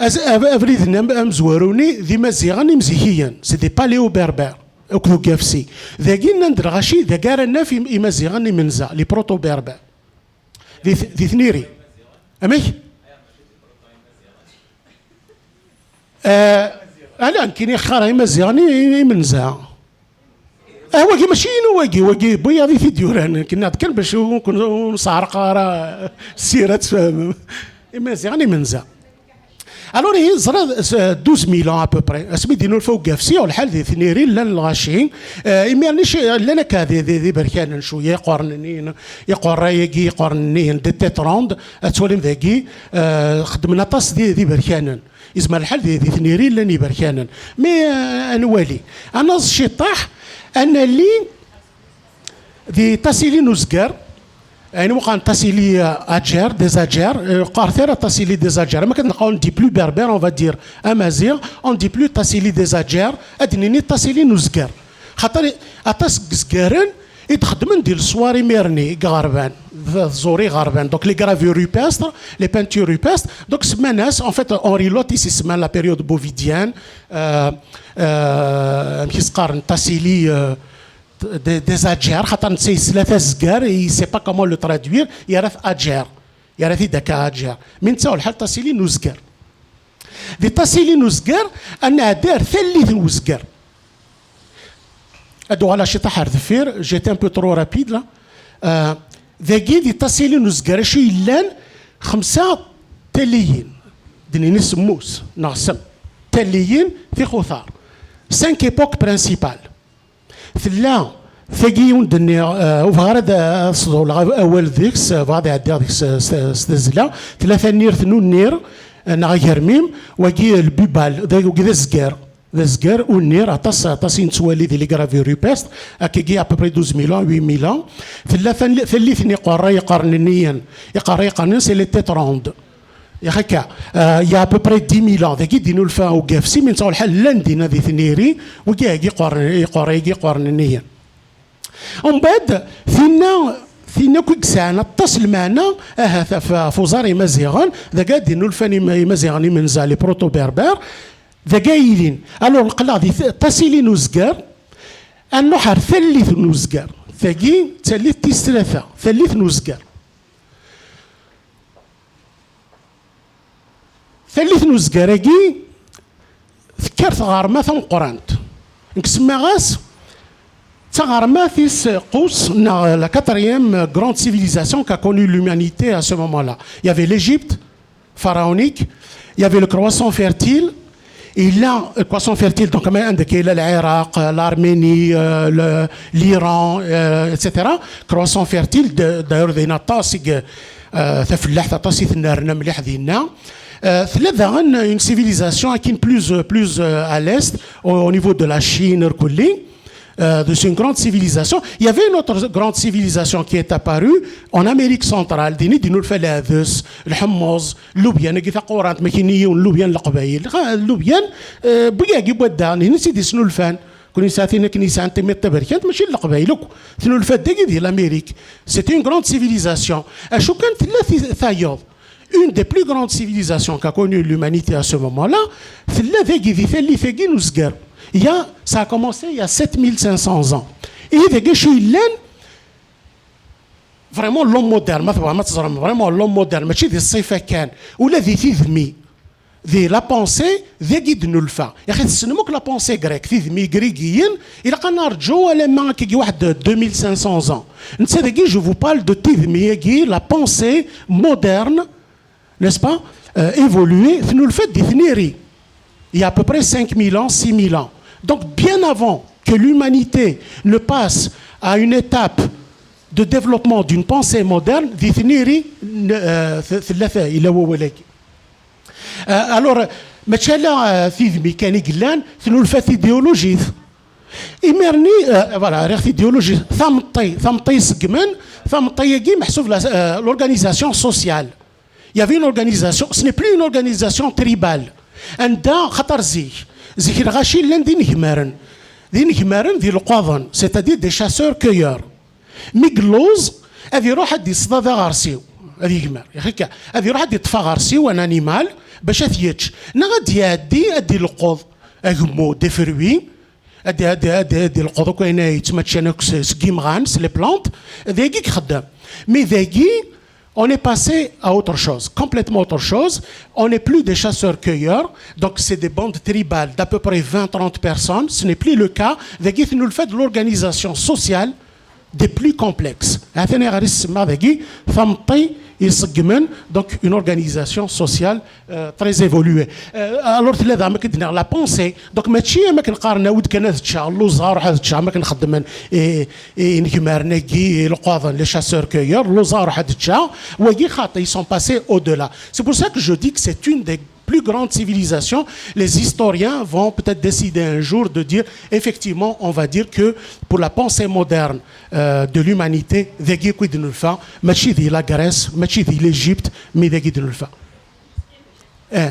Az-, ab-, abrid-nni am-, amezwaru-nni d Imaziɣen imzikiyen, c'est des paléo-berbères, akked ugafsi. Dagi nnan-d lɣaci, dagi ara naf im-, Imaziɣen imenza, les proto-berbères. Di t-, di Tniri. Amek? Eh, ala, nekkini xareɣ Imaziɣen i, i, imenza. Ah, wagi mačči inu, wagi, wagi, wiyaḍ i t-id-yuran. Nekk nniɣ-d kan bac ur ken-, ur nesɛerq ara ssira, tfehmem. Imaziɣen imenza. Alors, ihi, ẓriɣ, s-, douze mille ans à peu près, asmi d-inulfa ugafsi, lḥal di Tniri llan lɣaci, eh, imir-nni ci-, llan akka di, di, di berkanen cwiya, iqernen-nni, iqerray-agi, iqernen-nni, de Tétrandes, ad twalim dagi, eh, xeddmen aṭas di, di berkanen. Yezmer lḥal di, di Tniri llan iberkanen. Mais, euh, ad nwali. Ad naẓ ciṭṭaḥ, Ad nali di Tasili n uzger, ayen i waqan Tasili, euh, Ager, des Ager, euh, qqaret ara Tasili des Ager, ma kan on dit plus berbère, on va dire amaziɣ, on dit plus Tasili des Ager, ad d-nini Tasili n uzger. Xaṭer aṭas n yizgaren i d-xeddmen di leswar imir-nni i iɣerban, d tẓuri iɣerban, donc les gravures rupestres, les peintures rupestres, donc semman-as, en fait, Henri Loth i s-isemman la période bovidienne, euh, euh, amek i s-qqaren, Tasili, euh, des, des Ager, xaṭer netta yesla tazger, il sait pas comment le traduire, yerra-t Ager, yerra-t-id akka Ager. Mi netta ur lḥal Tasili n uzger. Di Tasili n uzger, ad nɛeddi ar tallit n uzger. Ad uɣaleɣ ciṭaḥ ar deffir, j'étais un peu trop rapide là. Euh, dagi di Tasili n uzger, acu yellan? Xemsa talliyin, d-nini semmus, neɣ sem talliyin tixutar. Cinq époques principales. Tella tagi i wen-d-nniɣ, eh, ur bɣiɣ ara ad, ad sḍewleɣ awal deg-s, eh, bɣiɣ ad ɛeddiɣ deg-s, eh, s, s tazzla. Tella tannirt n unnir, eh, neɣ agermim, wagi, eh, le bubal, d, wagi d azger. D azger, unnir, aṭas, aṭas i nettwali di les gravures rupestres, akkagi à peu près douze mille ans, huit mille ans. Tella tan-, tallit n iqerra iqerniyen, iqerra iqerniyen, c'est les têtes rondes. Yax akka, euh, il y a à peu près dix mille ans, dagi d-inulfa ugafsi, mi nettɣ lḥal llan dinna di tniri, wigi agi iqerren-, iqerra-agi iqerniyen. Umbeɛd, tinna, tinna akk i yesɛan aṭas lmeɛna, ahat ɣef, ɣef uẓar imaziɣen, dagi ad d-inulfan ima-, imaziɣen imenza, les proto-berbères, dagi ay ilin. Alors, neqqel-aɣ di t-, Tasili n uzger, ad nruḥ ar tallit n uzger. Tagi d tallit tis tlata, tallit n uzger. Tallit n uzger-agi tekker tɣerma tameqqrant. Nekk semmaɣ-as d taɣerma tis qus, neɣ la quatrième grande civilisation qu'a connue l'humanité à ce moment-là. Il y avait l'Égypte pharaonique, il y avait le croissant fertile, et là, le croissant fertile, donc, mais, عندك, il y a l'Irak, l'Arménie, euh, le, l'Iran, euh, et cetera. Croissant fertile, de, d'ailleurs, il y en a aṭas, euh, tafellaḥt aṭas i tennerna mliḥ dinna. Euh, tella daɣen une civilisation qui est plus, plus, euh, à l'est, au, au niveau de la Chine, irkelli. Euh, c'est une grande civilisation. Il y avait une autre grande civilisation qui est apparue en Amérique centrale. Dini dinulfa lɛdes, lḥemmeẓ, lubyan, agi taqurant, ma kini yiwen lubyan leqbayel. Xa, lubyan, euh, buyagi wadda, nini si disnulfan. Kuni saatin akken yesɛan timiḍt taberkant, mačči n Leqbayel akk. Tnulfa-d dagi di l'Amérique. C'est une grande civilisation. Acu kan tella ti-, tayeḍ. Une des plus grandes civilisations qu'a connu l'humanité à ce moment-là, tella dagi di tallit-agi n uzger. Il y a, ça a commencé il y a sept mille cinq cents ans. Et dagi acu yellan, vraiment l'homme moderne, ma tebɣam ad teẓrem, vraiment l'homme moderne, mačči di ṣṣifa kan, ula di tidmi. Di la pensée, dagi d-nulfa. Yaxi tessnem akk la pensée grecque, tidmi igrigiyen, ilaq ad narǧu alamma akkagi waḥed deux mille cinq cents ans. Netta dagi, je vous parle de tidmi-agi, la pensée moderne, n'est-ce pas, euh, évoluée, tnulfa-d di tniri. Il y a à peu près cinq mille ans, six mille ans. Donc, bien avant que l'humanité ne passe à une étape de développement d'une pensée moderne, di tniri, euh, t-, tella ta-, ila wawal-agi. Euh, alors, mačči ala, euh, tidmi kan i yellan, tnulfa tidéologie. Imir-nni, euh, voilà, riɣ tidéologie, tameṭṭi, tameṭṭi iseggmen, tameṭṭi-agi meḥsub la, euh, l'organisation sociale. Il y avait une organisation, ce n'est plus une organisation tribale. Anda, xaṭer zik, zik lɣaci llan d inegmaren. D inegmaren di leqwaḍen, c'est-à-dire des chasseurs-cueilleurs. Mi yelluẓ, ad iruḥ ad d-iṣḍa d aɣersiw, ad yegmer, yaxi akka, ad iruḥ ad d-iṭṭef aɣersiw, un animal, bac ad t-yečč. Neɣ ad d-iɛeddi, ad d-ileqqeḍ agemmu, des fruits, ad d-, ad d-, ad d-, ad d-ileqqeḍ akk ayen ay yettmaččan akk s, seg imɣan, s les plantes, d ayagi i ixeddem. Mais dagi, on est passé à autre chose, complètement autre chose. On n'est plus des chasseurs-cueilleurs, donc c'est des bandes tribales d'à peu près vingt, trente personnes. Ce n'est plus le cas. Dagi tnulfa-d l'organisation sociale des plus complexes. Atan ayɣer i s-semmaɣ dagi tameṭṭi iseggmen, donc une organisation sociale, euh, très évoluée. Euh, alors tella da, am akken d-nniɣ, la pensée, donc mačči am akken qqaren awi-d kan ad ččeɣ, lluẓeɣ, ruḥ ad ččeɣ, am akken xeddmen i, i, inegmaren-agi, ileqwaḍen, les chasseurs-cueilleurs, lluẓeɣ, ruḥ ad ččeɣ. Wagi xaṭi, ils sont passés au-delà. C'est pour ça que je dis que c'est une des plus grande civilisation. Les historiens vont peut-être décider un jour de dire, effectivement, on va dire que pour la pensée moderne euh, de l'humanité, dagi i d-nelfa, mačči di la Grèce, mačči di l'Égypte, mais dagi i d-nelfa. Eh.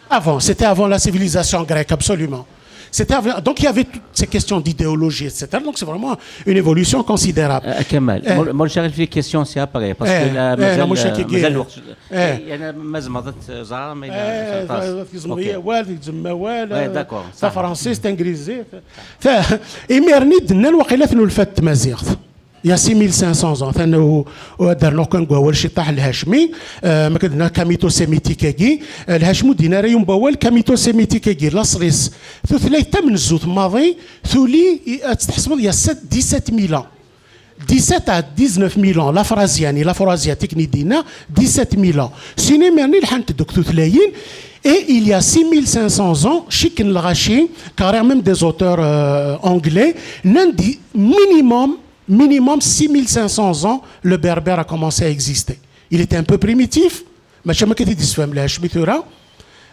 Avant, c'était avant la civilisation grecque, absolument. C'était avant, donc il y avait toutes ces questions d'idéologie, et cetera. Donc c'est vraiment une évolution considérable. Euh, Kamal, Eh. Mon, mon cher, il fait question, c'est après, parce Eh, que là, eh, مازال, la mochée qui مازال est- الوقت. Eh. أنا مازال ما ضفت زهرة، mais Eh, خلاص. تزمر Ok. يا والد، تزمر والد، Ouais, d'accord. ta française, ta anglaise. Imir-nni d-nnan waqila tnulfa-d tmaziɣt. Il y a six mille cinq cents ans, atan u- u- ad rnuɣ kan deg wawal ciṭaḥ lhacmi, euh, ma k-d-nniɣ kamito-sémitique-agi, euh, lhacmi ur d-yenni ara yiwen wawal kamito-sémitique-agi, laṣel-is. Tutlayt tamenzutt maḍi, tuli, i- ad tt-tḥesbeḍ, il y a sept, dix-sept mille ans. Dix-sept à dix-neuf mille ans, l'afraziani, l'afraziatique, i d-yenna, dix-sept mille ans. Sin imir-nni lḥant-d akk tutlayin, et il y a six mille cinq cents ans, cikken lɣaci, car même des auteurs euh, anglais, nnan-d minimum, minimum six mille cinq cents ans, le berbère a commencé à exister. Il était un peu primitif, mačči am akka i t-id-yessefhem lhacmi tura,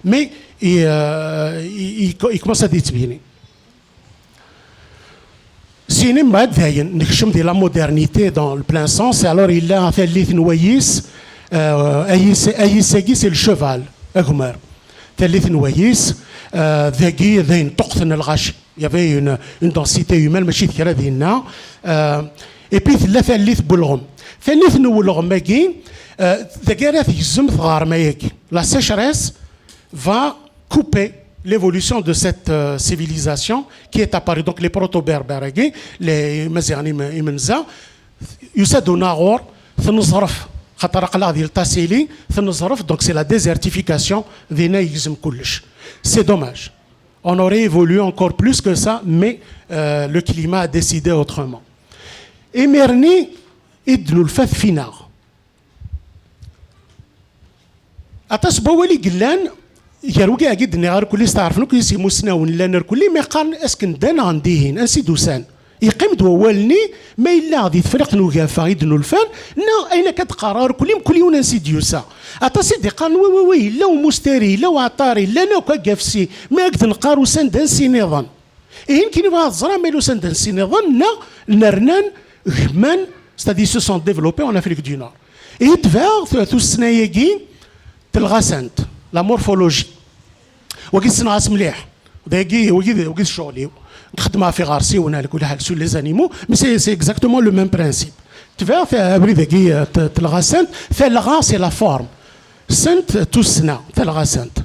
mais il, euh, il, il, il commence à détbiner. Syin mbeɛd dayen nekcem di la modernité dans le plein sens, alors yella tallit n wayis, euh, ayis, ayis-agi c'est le cheval, agmer. Tallit n wayis, euh, dagi d ayen ṭuqqten lɣaci. Il y avait une, une densité humaine, mačči d kra dinna. Euh, et puis tella tallit n welɣem. Tallit n welɣem-agi, euh, dagi ara tgezem tɣerma-agi. La sécheresse va couper l'évolution de cette euh, civilisation qui est apparue. Donc les proto-berbères, les Maziani Imenza, Yusa Donaor, Tnezref, Khatar Aqlaq di Ltasili, Tnezref, donc c'est la désertification, Dina Yigzem Kullech. C'est dommage. On aurait évolué encore plus que ça, mais euh, le climat a décidé autrement. Imir-nni i d-nulfa tfinaɣ. Aṭas n wawal i yellan gar wigi i d-nniɣ irkelli, steɛṛfen akk yis imusnawen llan irkelli, mi qqaren est-ce que ddan neɣ n dihin, ansi d-usan? Yeqqim-d wawal-nni, ma yella di Tefriqt n Ugafa i d-nulfan, neɣ ayen akka d-qqareɣ irkelli, mkul yiwen ansi d-yusa. Aṭas i d-iqqaren wi, wi, wi, yella umusteri, yella uɛeṭṭari, llan akk agafsi, mi ak-d-neqqar usan-d ansi niḍen. Ihi nekkini bɣiɣ ad ẓreɣ ma yella usan-d ansi niḍen neɣ nernan gman, c'est-à-dire se sont développés en Afrique du Nord. Ihi tebɛeɣ tussna-agi telɣasant, la morphologie. Wagi ssneɣ-as mliḥ. Dagi, wagi, wagi d ccɣel-iw. Nxeddem ɣef iɣersiwen, ɛla kulli ḥal, sur les animaux, mais c'est, c'est exactement le même principe. Tebɛeɣ abrid-agi telɣasant, talɣa c'est la forme. Sent tussna, talɣasant.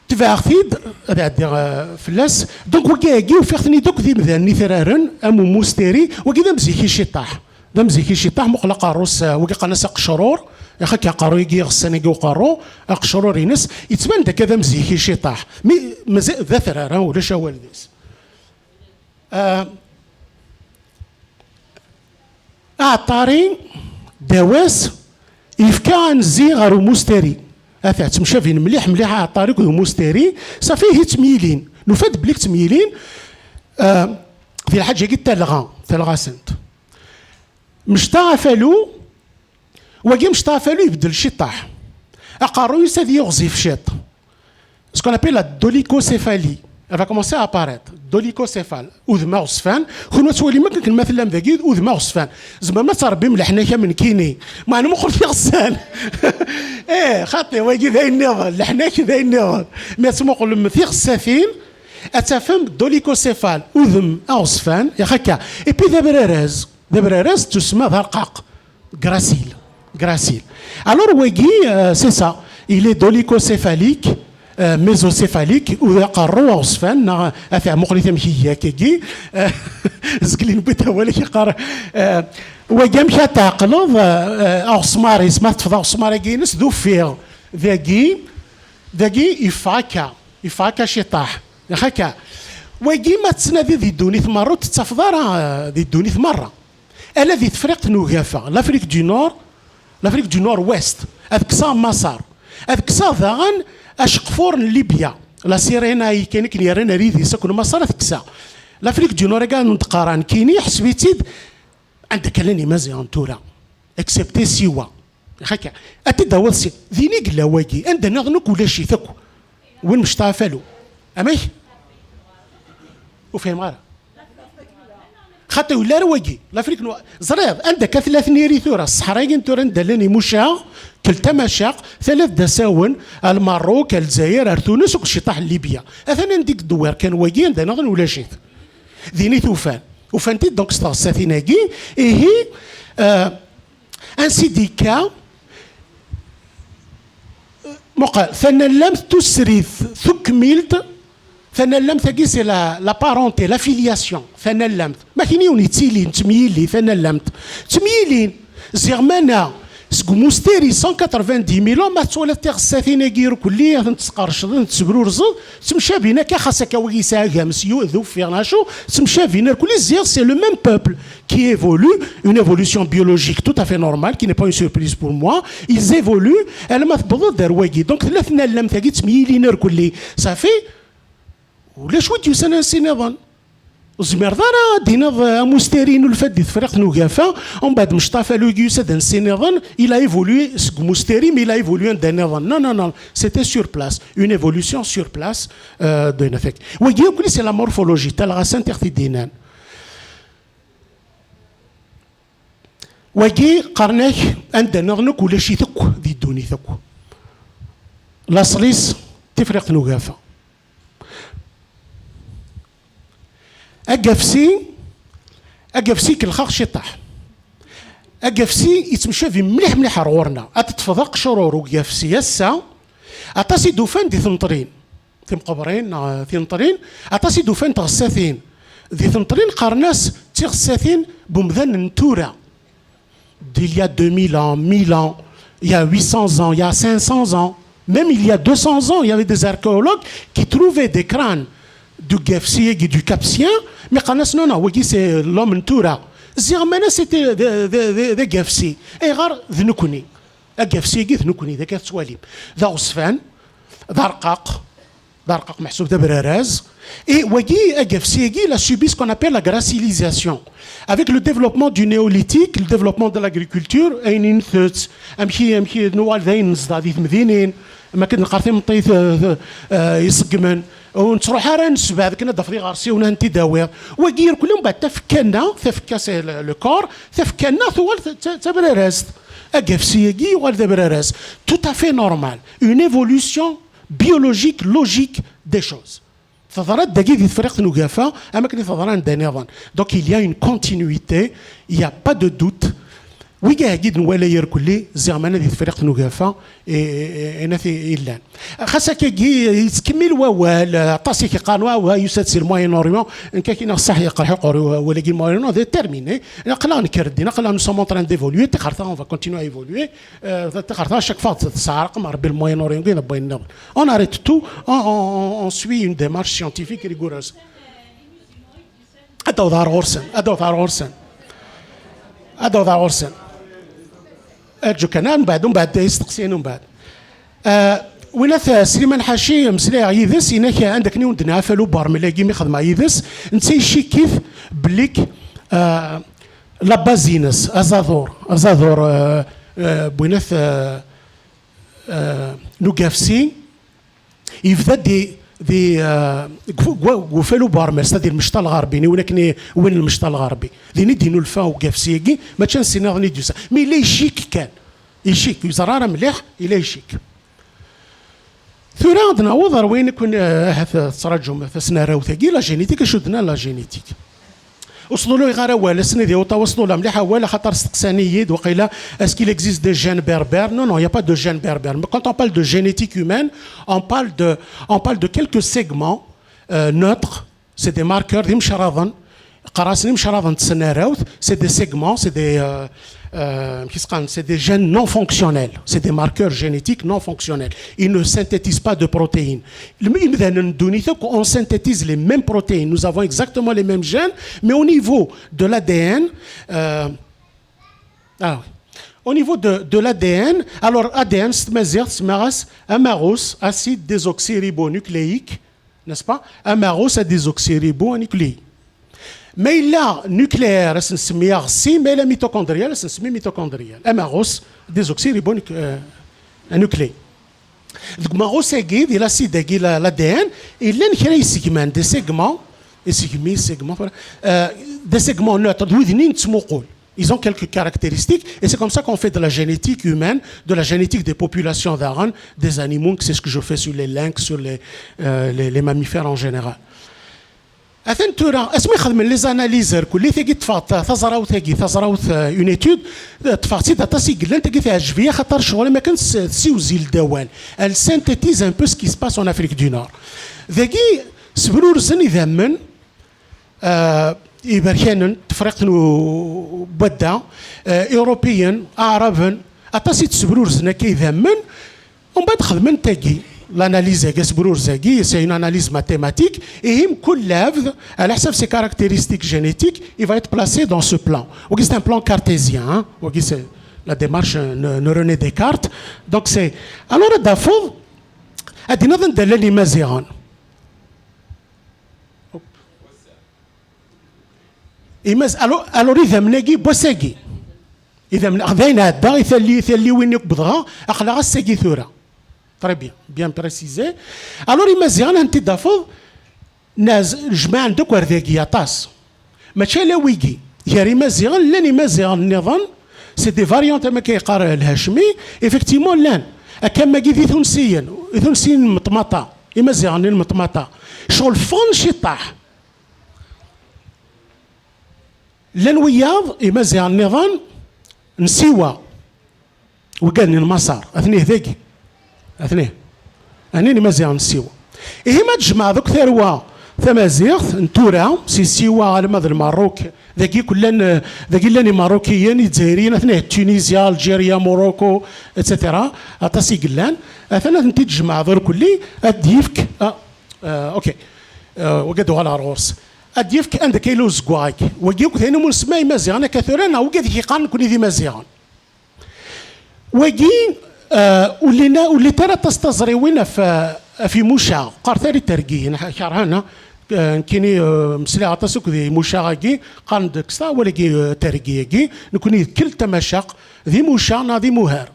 Tebɛeɣ-t-id, ad ɛeddiɣ fell-as. Donc wagi-agi ufiɣ-ten-id akk d imdanen itraren, am umusteri, wagi d amziki ciṭṭaḥ. D amziki ciṭṭaḥ, muqel aqerru-s, wagi qqaren-as aqecrur, ixak aqerru-agi iɣessan-agi uqerru, aqecrur-ines, yettban-d akka d amziki ciṭṭaḥ. Mi mazal d atrar, ulac awal deg-s. Aɛeṭṭari, ddaw-as, yefka anzi ɣer umusteri. Ata, ttemcabin mliḥ, mliḥ aɛeṭṭari akked umusteri, safi ihi ttemyilin. Nufa-d belli ttemyilin, ah, di lḥaǧa-agi d talɣa, talɣa-sent. Mecṭaḥ afalu, wagi mecṭaḥ afalu ibeddel ciṭṭaḥ. Aqerruy-is ad yiɣzif ciṭ. Ce qu'on appelle la dolichocéphalie. Elle va commencer à apparaître. Dolichocéphale. Udem aɣezfan. Kunwi ad twalim akken ma tellam dagi, udem aɣezfan. Tzemrem ad trebbim leḥnak am nekkini. Meɛna muqel tiɣessan. Eh, xaṭi, wagi d ayen nniḍen. Leḥnak d ayen nniḍen. Mi ad tmuqlem tiɣessatin, ad tafem dolichocéphale. Udem aɣezfan. Ixakka. Et puis d abraraz. D abraraz, tussma d arqaq. Gracile. Gracile. Alors wagi, euh, c'est ça. Il est dolichocéphalique, euh, mésocéphalique, ou d aqerru aɣezfan, neɣ ata muqlit amek iga akkagi. Euh, Zgelin Butawal yeqqar, euh, wagi amek ad tɛeqleḍ, euh, aɣesmar-is, ma teṭṭfeḍ aɣesmar-agi-ines d uffiɣ. Dagi, dagi yeffeɣ akka, yeffeɣ akka ciṭṭaḥ. Neɣ akka. Wagi ma tettnadiḍ di ddunit merra, ur t-tettafeḍ ara, euh, di ddunit merra. Ala di Tefriqt n Ugafa, l'Afrique du Nord, l'Afrique du Nord-Ouest, ad kkseɣ Maṣer, ad kkseɣ daɣen aceqfur n Libya, la Cyrénaïque, akken yerran ar yidis akk n Maṣer ad t-kkseɣ. L'Afrique du Nord, akka n tqara nekkini, ḥseb-itt-id, Anda akka llan imaziɣen tura? Excepté Siwa. Xaka, ad t-id-tawiḍ si din i yella wagi, anda nniḍen akk ulac-it akk. Win mecṭaɛ afalu. Amek? Ur fhimeɣ ara. Xaṭi ur yelli ara wagi, l'Afrique noire. Ẓriḍ, anda akka tella tniri tura, ṣṣeḥra-agi n tura anda llan imucaɣ, kel tamacaɣ, tala d asawen, ar Lmerruk, ar Lezzayer, ar Tunes, akked ciṭaḥ n Libya. Atan anda i yeddewwir kan wagi, anda nniḍen ulac-it. Din i t-ufan. Ufan-t-id donc s tɣessatin-agi, ihi, euh, ansi d-yekka, muqel, tanallamt tusrit tukmilt, tanallamt-agi c'est la, la parenté, l'affiliation, tanallamt. Ma kini yiwen yettili, nettemyili, tanallamt. Ttemyilin, ziɣ mana seg umusteri cent quatre-vingt-dix mille ans, ma tettwaliḍ tiɣessatin-agi irkelli, ad tent-tesqercdeḍ, ad tent-tesbrurzeḍ, ttemcabin akka, xas akka wagi yesɛa agams, yu-, d uffiɣ, neɣ acu, ttemcabin irkelli, ziɣ c'est le même peuple qui évolue, une évolution biologique tout à fait normale, qui n'est pas une surprise pour moi, ils évoluent, alamma tewweḍ-d ar wagi. Donc tella tnallamt-agi ttemyilin irkelli, safi, ulac wi d-yusan ansi nniḍen. Ur tezmireḍ ara ad d-tiniḍ, eh, amusteri inulfa-d di Tefriqt n Ugafa, umbeɛd mecṭaḥ afalu-agi yusa-d ansi nniḍen, il a évolué seg umusteri, mais il a évolué anda nniḍen. Non, non, non, c'était sur place, une évolution sur place, euh, de Nafek. Wagi akk c'est la morphologie, talɣasant i ɣ-t-id-yennan. Wagi qqaren-ak anda nniḍen akk ulac-it akk di ddunit akk. Laṣel-is Tifriqt n Ugafa. Agafsi, agafsi kelxeɣ ciṭaḥ. Agafsi yettemcabi mliḥ mliḥ ar ɣur-neɣ. Ad teṭṭfeḍ aqecrur ugafsi ass-a, aṭas i d-ufan di tneṭrin. Timqebrin, neɣ tineṭrin, aṭas i d-ufan tɣessatin. Di tneṭrin qqaren-as d tiɣessatin n umdan n tura. D'il y a deux mille ans, mille ans, il y a huit cents ans, il y a cinq cents ans, même il y a deux cents ans, il y avait des archéologues qui trouvaient des crânes du Gafsi et du Capsien, mais qqaren-as non, non, wagi c'est l'homme n tura. Ziɣ mana c'était d, d, d, d Agafsi. Ayɣer d nekkni? Agafsi-agi d nekkni, d akka tettwalim. D aɣezfan, d arqaq, d arqaq meḥsub d abraraz. Et wagi, agafsi-agi, il a subi ce qu'on appelle la gracilisation. Avec le développement du néolithique, le développement de l'agriculture, ayen i ntett, amek i, amek i nuɣal d ayen nezdeɣ di temdinin, ma akken neqqar timeṭṭit, euh, euh, iṣeggmen, ur nettruḥ ara ad nesbeɛ akken ad d-tafeḍ iɣersiwen ad tent-id-tawiḍ. Wagi irkelli mbeɛd tafekka-nneɣ, tafekka c'est le, le corps, tafekka-nneɣ tuɣal d, d, d tabrarazt. Agafsi-agi yuɣal d abraraz. Tout à fait normal. Une évolution biologique, logique des choses. Teḍra-d dagi di Tefriqt n Ugafa, am akken i teḍra anda nniḍen. Donc il y a une continuité, il y a pas de doute. Wigi-agi d-nwala irkelli, ziɣ mana di Tefriqt n Ugafa, e, e, e, inat i, i llan. Xas akkagi yettkemmil wawal, aṭas i k-iqqaren, wa, wa, yusa-d si le Moyen-Orient, nekk akkin-a ṣṣeḥ yeqreḥ uqerru wawal-agi Moyen-Orient, d terminé. Aql-aɣ nekker ddin, aql-aɣ nous sommes en train d'évoluer, tixerta on va continuer à évoluer. Euh, tixerta chaque fois tesɛerqem Rebbi le Moyen-Orient, d wayen nniḍen. On arrête tout, on, on, on, on suit une démarche scientifique rigoureuse. Ad d-awḍeɣ ɣer ɣur-sen, ad d-awḍeɣ ɣer ɣur-sen. Ad d-awḍeɣ ɣer ɣur-sen. Arǧu kan, mbeɛd, mbeɛd isteqsiyen, mbeɛd. Euh, winat, euh, Sliman Ḥaci, meslayeɣ yid-s, inak, anda akken i wen-d-nɛaf alubarmel-agi mi xedmeɣ yid-s, netta icikk-it bellik, euh, la base-ines, azadur, azadur, euh, euh, winat, euh, euh, n ugafsi, yebda di, di, euh, deg fu-, deg wa-, deg ufalu n uɣermel, c'est-à-dire lmecṭa lɣerbi, ni win akken i, win lmecṭa lɣerbi. Din i d-inulfa ugafsi-agi, mačči ansi nniḍen i d-yusa. Mi yella icik kan, icik, ur yeẓri ara mliḥ, yella icik. Tura ad naweḍ ar wayen i kun, eh, ahat, eh, tettṛaǧum tasnarrawt-agi, la génétique, acu d-nnan la génétique? Ur sḍuluyeɣ ara awal, ass-nni di uṭaw ur sḍuluyeɣ mliḥ awal, axaṭer steqsan-iyi-d, waqila, est-ce qu'il existe des gènes berbères? Non, non, il y a pas de gènes berbères. Mais quand on parle de génétique humaine, on parle de, on parle de quelques segments, euh, neutres, c'est des marqueurs, d imecraḍen, qqaren-asen imecraḍen n tesnarrawt, c'est des segments, c'est des, euh, euh, amek i s-qqaren, c'est des gènes non fonctionnels, c'est des marqueurs génétiques non fonctionnels. Ils ne synthétisent pas de protéines. Lem-, imdanen n ddunit akk, on synthétise les mêmes protéines. Nous avons exactement les mêmes gènes, mais au niveau de l'A D N, euh, ah oui. Au niveau de, de l'A D N, alors A D N, s tmaziɣt, semmaɣ-as amaɣus, acide désoxyribonucléique, n'est-ce pas? Amaɣus a désoxyribonucléique. Ma yella nucléaire, ad s-nsemmi aɣessi, ma yella mitochondrial, ad s-nsemmi mitochondrial. Amaɣus, désoxyribonucléé. Deg umaɣus-agi, di l'acide-agi, la- l'A D N, llan kra yesegman, des segments, isegmi, segments, euh, des segments neutres, d wid-nni nettmuqul. Ils ont quelques caractéristiques, et c'est comme ça qu'on fait de la génétique humaine, de la génétique des populations daɣen, des animaux, c'est ce que je fais sur les lynx, sur les, euh, les, les mammifères en général. Atan tura, asmi xedmen les analyses, rkulli tagi ṭṭfeɣ ta- taẓrawt-agi, taẓrawt, euh, une étude, euh, ṭṭfeɣ-tt-id aṭas i yellan, tagi teɛjeb-iyi, axaṭer ccɣel am akken s- tessiwzil-d awal. Elle synthétise un peu ce qui se passe en Afrique du Nord. Dagi, sbrurzen idammen, euh, iberkanen, tefriqt n u- n wadda, euh, irupiyen, aɛraben, aṭas i d-sbrurzen akka idammen, Umbeɛd xedmen tagi, l'analyse-agi, asbrurz-agi, c'est une analyse mathématique, ihi mkul lɛebd, ɛla ḥsab ses caractéristiques génétiques, il va être placé dans ce plan. Wagi, c'est un plan cartésien, hein. Wagi, c'est la démarche, euh, ne- René Descartes. Donc, c'est, alors, ad d-tafeḍ, ad d-tiniḍ anda llan Imaziɣen. Imaz-, alors, alors, idammen-agi, n wass-agi. Idammen, d ayen ɛedda, i talli-, i talliwin akk bedɣa, aql-aɣ ass-agi tura. Très bien, bien précisé. Alors, Imaziɣen, ad ten-id-tafeḍ, naz-, jemɛen-d akk ar dagi aṭas. Mačči ala wigi. Gar Imaziɣen, llan Imaziɣen nniḍen, c'est des variantes, am akka yeqqar Lhacmi, effectivement, llan. Akka am wagi d Itunsiyen, Itunsiyen n Meṭmaṭa, Imaziɣen n Meṭmaṭa. Ccɣel ffɣen ciṭṭaḥ. Llan wiyaḍ, Imaziɣen nniḍen, n Siwa, wigad-nni n Maṣer, atni dagi, atni, atni n Imaziɣen n Siwa. Ihi ma tjemɛeḍ akk tarwa tamaziɣt n tura, si Siwa alamma d Lmerruk, dagi kullan, dagi llan Imerrukiyen, Izzayriyen, atni d Tunisia, Alǧirya, Morocco, et cetera. Aṭas i yellan, atan ad tent-id-tjemɛeḍ irkelli, ad d-yefk, ah, Euh, ok. Euh, wagi ad uɣaleɣ ɣer ɣur-s. Ad d-yefk anda akka yella uzeggaɣ-agi. Wagi akk d ayen umi nsemma Imaziɣen akka tura, neɣ wagi ad k-yeqqaren nekkni d Imaziɣen. Wagi, euh, ur llin a-, ur llint ara aṭas taẓriwin ɣef, ɣef Imucaɣ. Qqaret ara Itergiyen, ḥ-, kerhen, ha? Euh, nekkini, euh, mesliɣ aṭas akked Imucaɣ-agi, qqaren-d kkes taɣawla-agi, euh, Tergi-agi, nekkni d Kelt Tamacaq, d Imucaɣ neɣ d Imuhar.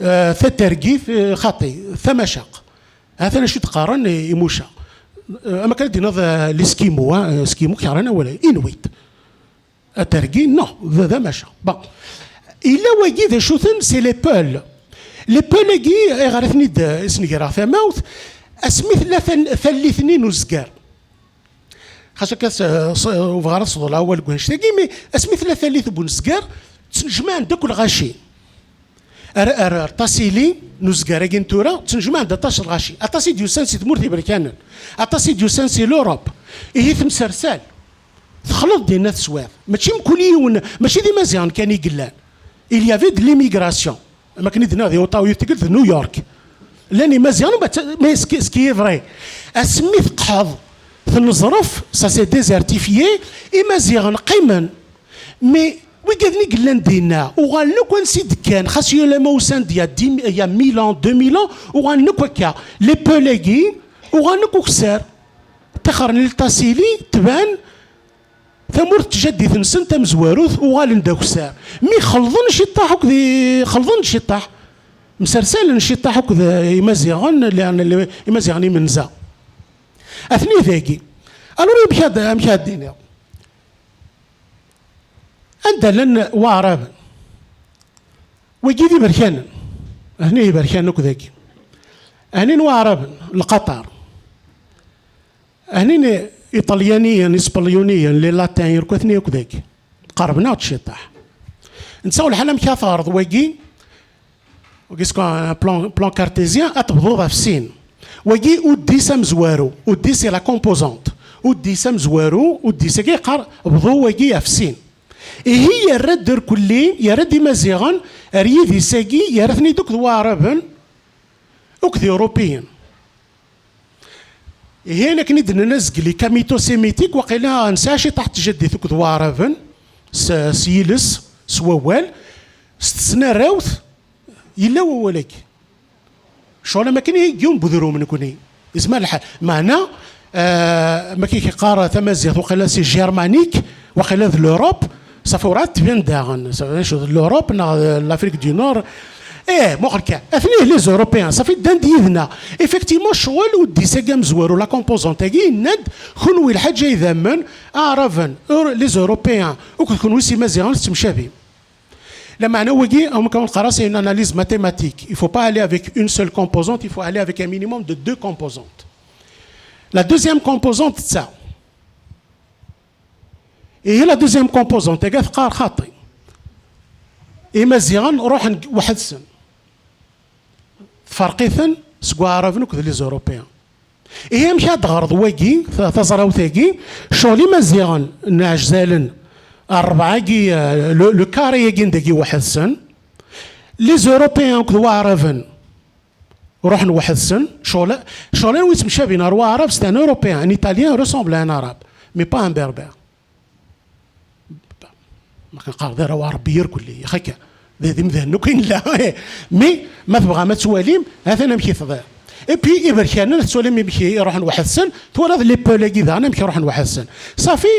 Euh, Tatergit, euh, xaṭi, Tamacaq. Atan acu d-qqaren i, i Muca. Eh, am akken ad d-tiniḍ, eh, l'Eskimo, hein, eh, Eskimo, keṛhen awal, Inuit. Atergi, non, d, d amaca. Bon. Yella wagi d acu-ten, c'est les Peuls. Les Peuls-agi, ayɣer i ten-id, eh, i sen-greɣ tamawt, asmi tella tal-, tallit-nni n uzger. Xas akka s-, s-, ur bɣiɣ ara ad sḍelɛeɣ awal deg wannect-agi, mi asmi tella tallit n unezgar, ttnejmaɛen-d akk lɣaci. Ar, ar, ar Tasili n uzgar-agi n tura, ttnejmaɛen-d aṭas n lɣaci. Aṭas i d-yusan si tmurt iberkanen. Aṭas i d-yusan si l'Europe. Ihi temsersal. Texleḍ dinna teswiɛt. Mačči mkul yiwen, mačči d Imaziɣen kan i yellan. Il y avait de l'immigration. Am akken i d-nniɣ di Otawa, di tikkelt d New York. Llan Imaziɣen, mais ce qui, ce qui est vrai. Asmi teqḥeḍ, teneẓref, ça s'est désertifié, Imaziɣen qqimen. Mais wigaden i yellan dinna, uɣalen akk ansi d-kkan, xas ulamma usan-d il y a dix, il y a mille ans, deux mille ans, uɣalen akk akka. Les Peuls-agi, uɣalen akk ukessar. Ṭṭixren Île Tassili, tban, tamurt n tjaddit-nsen tamezwarut, uɣalen d akessar. Mi xelḍen ciṭṭaḥ akked i-, xelḍen ciṭṭaḥ. Msersalen ciṭṭaḥ akked Imaziɣen, li-, li-, Imaziɣen imenza. Atni dagi. Alors, amek ad, amek ad d-iniɣ? Anda llan Waɛraben? Wigi d iberkanen. Atni iberkanen akk dagi. Atni n Waɛraben, Lqaṭer. Atni n Iṭelyaniyen, Ispelyuniyen, les Latins, irkatni akk dagi. Qerben-aɣ-d ciṭṭaḥ. Netta lḥal amek ara teɣreḍ wagi, wagi c'est un plan, plan cartésien, ad tebduḍ ɣef sin. Wagi uddis amezwaru, uddis c'est la composante. Uddis amezwaru, uddis-agi yeqqar bḍu wagi ɣef sin. Ihi yerra-d irkelli, yerra-d Imaziɣen ar yidis-agi, yerra-ten-id akked Waɛraben, akked Irupiyen. Ihi ayen akken i d-nenna azgel-i kamito-sémitique, waqila nesɛa ciṭaḥ n tjaddit akked Waɛraben, s, s yiles, s wawal, s tesnarrawt, yella wawal-agi. Ccɣel am akken i yiwen n udrum nekni. Yezmer lḥal. Meɛna, Euh, ma kik-iqqar tamaziɣt, waqila c'est germanique, waqila d l'Europe. Safi ur tban daɣen, safi d l'Europe neɣ d l'Afrique du Nord. Eh, muqel kan, atni les Européens, safi ddan-d yid-neɣ. Effectivement, ccɣel uddis-agi amezwaru, la composante-agi, yenna-d, kunwi lḥaǧa idammen, Aɛraben, Eur-, les Européens, akked kunwi s Imaziɣen tettemcabim. Lameɛna wagi, am kan qqareɣ, c'est une analyse mathématique. Il faut pas aller avec une seule composante, il faut aller avec un minimum de deux composantes. La deuxième composante, c'est ça. Et la deuxième composante, agi teqqar xaṭi. Imaziɣen ruḥen weḥd-sen. Tferq-iten seg Waɛraben akked les Européens. Ihi amek ad d-ɣreḍ wagi, ta-, taẓrawt-agi, ccɣel Imaziɣen n Ɛezzalen, rebɛa-agi, euh, le, le carré-agi n dagi weḥd-sen, les Européens akked Waɛraben ruḥen weḥd-sen, ccɣel, ccɣel anwa yettemcabin ar Waɛrab, c'est un Européen, un Italien ressemble à un Arabe, mais pas un Berbère. Ma kneqqar d ara wa Rebbi irkelli, yax akka. D, d imdanen akk i nella. Mais, ma tebɣam ad twalim, ha-t-an amek i tḍiɛ. Et puis, iberkanen, ad tettwalim amek i ruḥen weḥd-sen, twalaḍ les Peuls-agi daɣen amek i ruḥen weḥd-sen. Safi,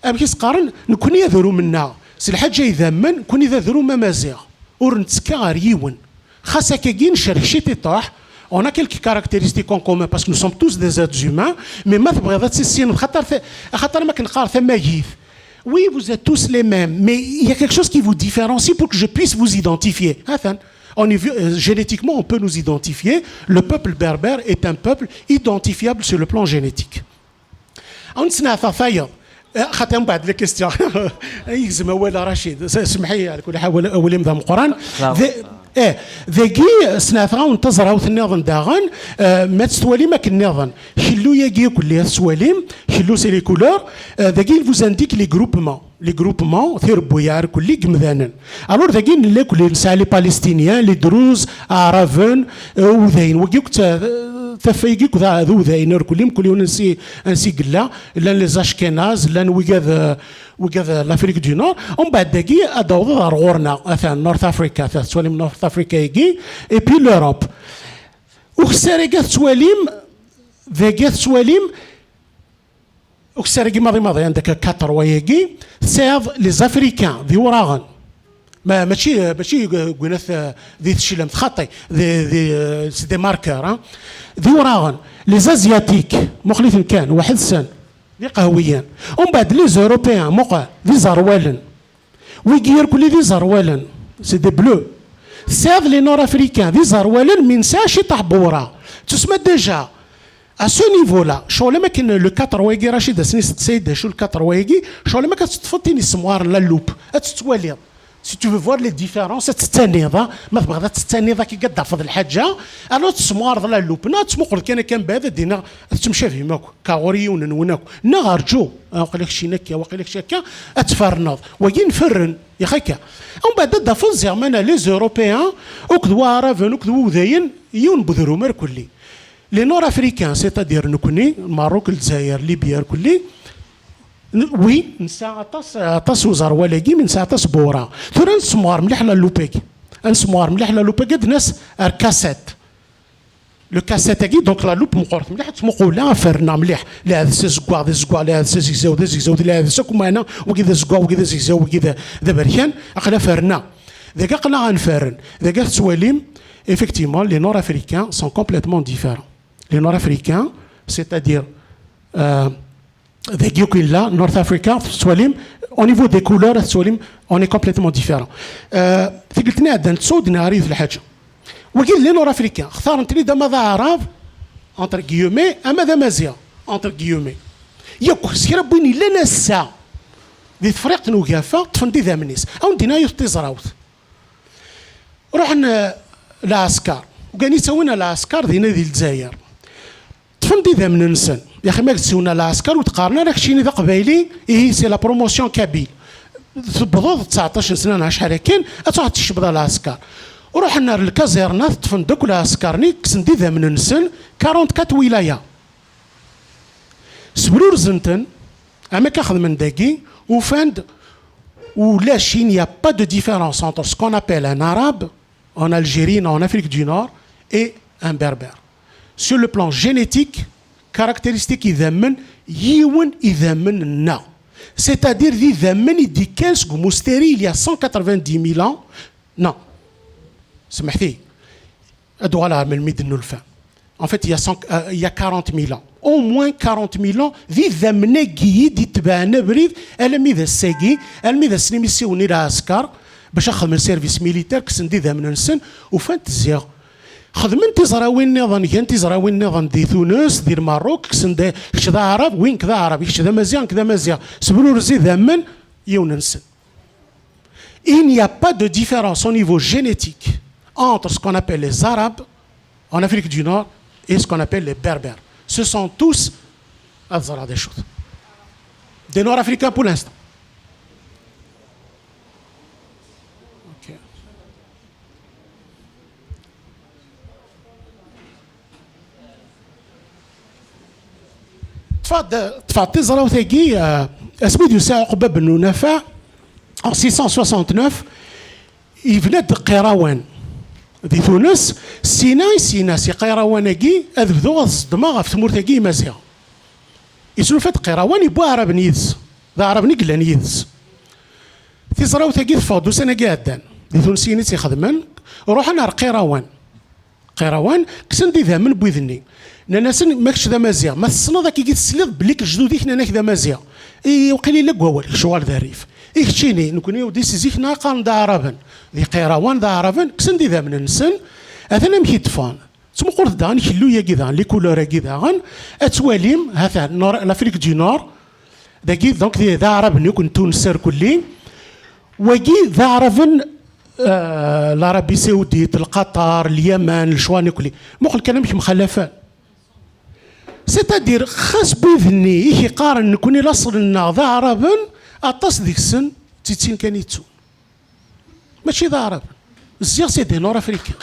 amek i s-qqaren, nekkni adrum-nneɣ, s lḥaǧa idammen, nekkni d adrum amaziɣ. Ur nettekka ɣer yiwen. Xas akkagi, necrek ciṭiṭuḥ, on a quelques caractéristiques en commun parce que nous sommes tous des êtres humains, mais ma tebɣiḍ ad tissineḍ, xaṭer ta-, xaṭer ma kneqqar tamagit, oui, vous êtes tous les mêmes, mais il y a quelque chose qui vous différencie pour que je puisse vous identifier. Ha-t-an. On est, euh, génétiquement, on peut nous identifier. Le peuple berbère est un peuple identifiable sur le plan génétique. Ad nesneɛteɣ tayeḍ. Eh, xaṭi mbeɛd la question. Yegzem awal a Racid. S-, semḥ-iyi, ɛla kulli ḥal, awal-, awal-im d ameqqran. Claro. De-, eh, dagi, sneɛteɣ-awen taẓrawt nniḍen daɣen, eh, ma tt-twalim akken nniḍen. Kellu-agi akk-, la tettwalim, kellu c'est les couleurs, eh, dagi, il vous indique les groupements. Les groupements, tirebbuyaɛ irkelli n yimdanen. Alors, dagi nella irkelli, nesɛa les Palestiniens, les Druses, Aɛraben, eh, Udayen. Wagi akk ta-, taffa-agi akk d, d Udayen irkelli, mkul yiwen ansi, ansi yella. Llan les Ashkénazes, llan wigad, eh, wigad, eh, l'Afrique du Nord. Umbeɛd dagi, ad d-awḍeḍ ɣer ɣur-neɣ, atan North Africa, ta tettwalim North Africa-agi, et puis l'Europe. Ukessar-agi ad tettwalim, dagi ad tettwalim, ukessar-agi maḍi maḍi, anda akka quatre-wayagi, tesɛiḍ les Africains, d iwraɣen. Ma, mačči, mačči g-, gwinat, eh, di teclemt, xaṭi, di, di, eh, c'est des marqueurs, hein. D iwraɣen. Les Asiatiques, muqel-iten kan, weḥd-sen, d iqehwiyen. Umbeɛd les Européens, muqel, d iẓerwalen. Wigi irkelli d iẓerwalen, c'est des bleus. Tesɛiḍ les Nord-Africains, d iẓerwalen, mi nesɛa ciṭaḥ n wewraɣ. Tusma déjà, à ce niveau-là, ccɣel am akken le quatre-wayagi, Racid, ass-nni s-, tesɛid d acu le quatre-wayagi, ccɣel am akken ad teṭṭfeḍ tin yessemɣaren la loupe, ad tettwaliḍ. Si tu veux voir les différences, ad tettaniḍ, ha? Ma tebɣiḍ ad tettaniḍ, akka ad d-tafeḍ lḥaǧa, alors tessemɣareḍ la loupe, neɣ ad tmuqleḍ kan akka mbeɛd, ad d-iniɣ, ad tettemcabim akk. Ka ɣur-i yiwen-nwen akk. Neɣ rǧu, ah, waqila keččin akka, waqila kečč akka, ad tferneḍ. Wagi nferren, yax akka. Umbeɛd ad d-tafeḍ ziɣ mana les Européens, akked Waɛraben, akked Wudayen, yiwen n wedrum irkelli. Les Nord-Africains, c'est-à-dire nekkni, Lmerruk, Lezzayer, Libya irkelli, n-, oui, nesɛa aṭas, aṭas uẓerwal-agi, mi nesɛa aṭas n wewraɣ. Tura ad nessemɣer mliḥ la loupe-agi. Ad nessemɣer mliḥ la loupe-agi, ad nas ar cassette. Le cassette-agi, donc la loupe meqqret mliḥ, ad tmuqul, ad ferneɣ mliḥ. Lɛades azeggaɣ d azeggaɣ, lɛades azegzaw d azegzaw, d lɛades akk meɛna, wagi d azeggaɣ, wagi d azegzaw, wagi d, d aberkan, aql-aɣ ferneɣ. Dagi aql-aɣ ad nferren. Dagi ad tettwalim, effectivement, les Nord-Africains sont complètement différents. Les Nord-Africains, c'est-à-dire, euh, dagi akk yella, North Africa, tettwalim, au niveau des couleurs, tettwalim, on est complètement différent. Euh, tikkelt-nni iɛeddan, ttṣudden ɣer yiwet lḥaǧa. Wagi d les Nord-Africains, xtaren-ten-id ama d Aɛrab, entre guillemets, ama d Amaziɣ, entre guillemets. Yakk, s kra n win yellan ass-a, di Tefriqt n Ugafa, ṭṭfen-d idammen-is. Ad wen-d-iniɣ yiwet tiẓrawt. Ruḥen, eh, lɛesker. Ugan ittawin lɛesker dinna di Lezzayer. Ṭṭfen-d idammen-nsen. Yaxi ma k-d-siwna lɛesker ur d-qqaren ara keččini d aqbayli, ihi c'est la promotion kabyle. Tewwḍeḍ tseɛṭac n sna neɣ acḥal akken, ad truḥeḍ tecbeḍ lɛesker. Ruḥen ar lkazirnat, ṭṭfen-d akk lɛesker-nni, kksen-d idammen-nsen, quarante-quatre wilaya. Sbrurzen-ten, am akka xedmen dagi, ufan-d ulac, il n'y a pas de différence entre ce qu'on appelle un arabe en Algérie, en Afrique du Nord, et un berbère. Sur le plan génétique, Caractéristique idammen, yiwen idammen-nneɣ. C'est-à-dire d idammen i d-ikkan seg umusteri il y a cent quatre-vingt-dix mille ans. Non. Semḥet-iyi. Ad uɣaleɣ ar melmi d-nnulfa. En fait, il y a cent, euh, il y a quarante mille ans. Au moins quarante mille ans, d idammen-agi i d-itebɛen abrid almi d ass-agi, almi d ass-nni mi ssiwen i lɛesker, bac ad xedmen service militaire, kksen-d idammen-nsen, ufan-t ziɣ. Xedmen tiẓrawin nniḍen, gan tiẓrawin nniḍen di Tunes, di Lmerruk, kksen-d, kečč d Aɛrab, win d Aɛrab, kečč d Amaziɣ, nekk d Amaziɣ. Sbrurez idammen, yiwen-nsen. Il n'y a pas de différence au niveau génétique entre ce qu'on appelle les Arabes en Afrique du Nord et ce qu'on appelle les Berbères. Ce sont tous, ad ẓreɣ d acu-t, des Nord-Africains pour l'instant. Ok. Ṭṭfeɣ-d, ṭṭfeɣ-d tiẓrawt-agi, euh, asmi d-yusa Ɛuqba ben Unafaɛ, en six cent soixante-neuf, yebna-d Qirawan di Tunes, sina i s-yenna s Iqirawan-agi ad bduɣ ad ẓeddmeɣ ɣef tmurt-agi Imaziɣen. Yesnulfa-d Qirawan, yewwi Aɛraben yid-s, d Aɛraben i yellan yid-s. Tiẓrawt-agi teffeɣ-d ussan-agi iɛeddan, di Tunsiyin i tt-ixedmen, ruḥen ar Qirawan. Qirawan, kksen-d idammen n wid-nni. Nnan-asen, ma kečč d Amaziɣ, ma tessneḍ akkagi tesliḍ belli k lejdud-ik nnan-ak d Amaziɣ. I, waqil illa deg wawal, kečč uɣal d Rrif. I keččini, nekkni ur d si zik-nneɣ qqaren d Aɛraben. D Iqirawan d Aɛraben, kksen-d idammen-nsen, atan amek i d-ffɣen. Ttmuqulet daɣen ikellu-agi daɣen, les couleurs-agi daɣen, ad twalim, hatan, Nor-, l'Afrique du Nord, dagi, donc, d, d Aɛraben akk n Tunes irkelli. Wagi d Aɛraben, euh, l'Arabie Saoudite, Lqaṭar, Lyaman, lecɣal-nni irkelli. Muqel kan amek mxalafen. C'est-à-dire, xas wid-nni i k-iqqaren nekkni laṣel-nneɣ d Aɛraben, aṭas deg-sen d titin kan i ttun. Mačči d Aɛraben. Ziɣ c'est des Nord-Africains.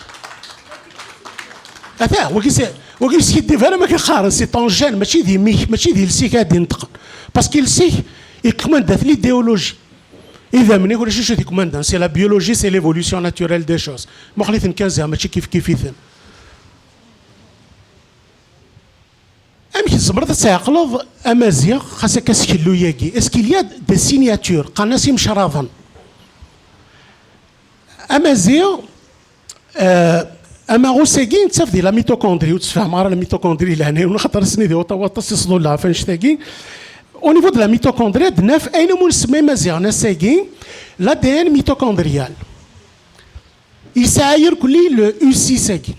Ata, wagi c'est, wagi ur yeskiddib ara ma k-qqaren, c'est ton gène, mačči d imi-k, mačči d iles-ik ad d-ineṭqen. Parce que iles-ik, ikkumandat l'idéologie. Idammen-ik ulac acu i t-ikkumandan, c'est la biologie, c'est l'évolution naturelle des choses. Muqel-iten kan ziɣ, mačči kif kif-iten. Amek tzemreḍ ad tɛeqleḍ Amaziɣ, xas akka s kellu-agi? Est-ce qu'il y a des signatures? Qqaren-as imecraḍen. Amaziɣ, euh, amaɣus-agi nettaf di la mitochondrie, ur tessefham ara la mitochondrie, leɛnaya-nwen, axaṭer ass-nni di Ottawa aṭas i sḍulleɣ ɣef annect-agi. Au niveau de la mitochondrie, ad naf ayen umi nsemma Imaziɣen ass-agi, l'A D N mitochondrial. Yesɛa irkelli le U six-agi.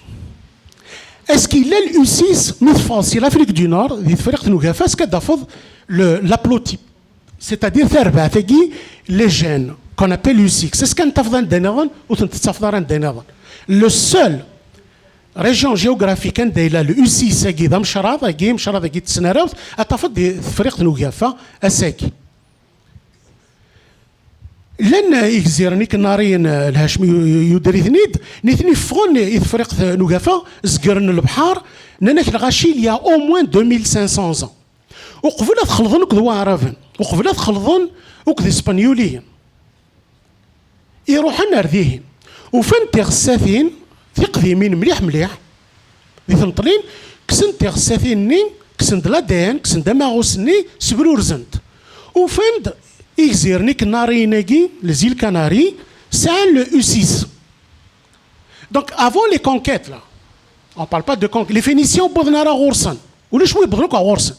Est-ce qu'il a le U six mi teffeɣ si l'Afrique du Nord, di Tefriqt n Ugafa, est-ce que ad tafeḍ le, l'haplotype, c'est-à-dire tarbaɛt-agi, les gènes, qu'on appelle U six? Est-ce que ad tafeḍ anda nniḍen? Ur tent-tettafeḍ ara anda nniḍen. Le seul région géographique anda yella le U six-agi d amecraḍ-agi, amecraḍ-agi d tesnarawt, ad tafeḍ di Tefriqt n Ugafa ass-agi. Llan igziren ikennaṛiyen, eh, Lhacmi yu-, yu-, yuder-iten-id, nitni ffɣen i Tefriqt n Ugafa, zegren lebḥer, nnan-ak lɣaci il y a au moins deux mille cinq cents ans. Uqbel ad xelḍen akked Waɛraben, uqbel ad xelḍen akked Ispenyuliyen. Iruḥen ar dihin. Ufan tiɣessatin tiqdimin mliḥ mliḥ, di tneṭlin, kksen-d tiɣessatin-nni, kksen-d l'A D N, kksen-d amaɣus-nni, sbrurzen-t. Ufan-d igziren ikennaṛiyen-agi, les îles Canaries, sɛan le U six. Donc, avant les conquêtes, là, on parle pas de conquête, les Phéniciens ur wwiḍen ara ɣur-sen. Ulac wi yewwḍen akk ɣur-sen.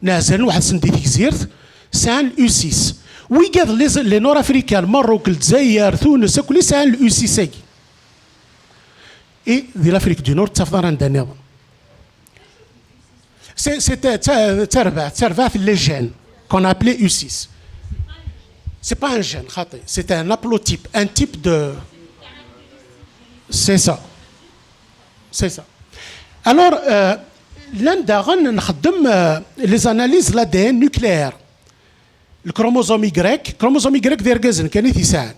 Neɛzalen weḥd-sen di tegzirt, sɛan le U six. Wigad, les, les Nord-Africains, Lmerruk, Lezzayer, Tunes, akk sɛan le U six-agi. Et di l'Afrique du Nord, ur ttafeḍ ara anda nniḍen. C'est, c'est, c'est, c'est, c'est les gènes qu'on appelait U six. C'est pas un gène, xaṭi. C'est un haplotype, un type de. C'est ça. C'est ça. Alors, euh, llan daɣen nxeddem, euh, les analyses l'A D N nucléaire. Le chromosome Y, chromosome Y d irgazen kan i t-yesɛan.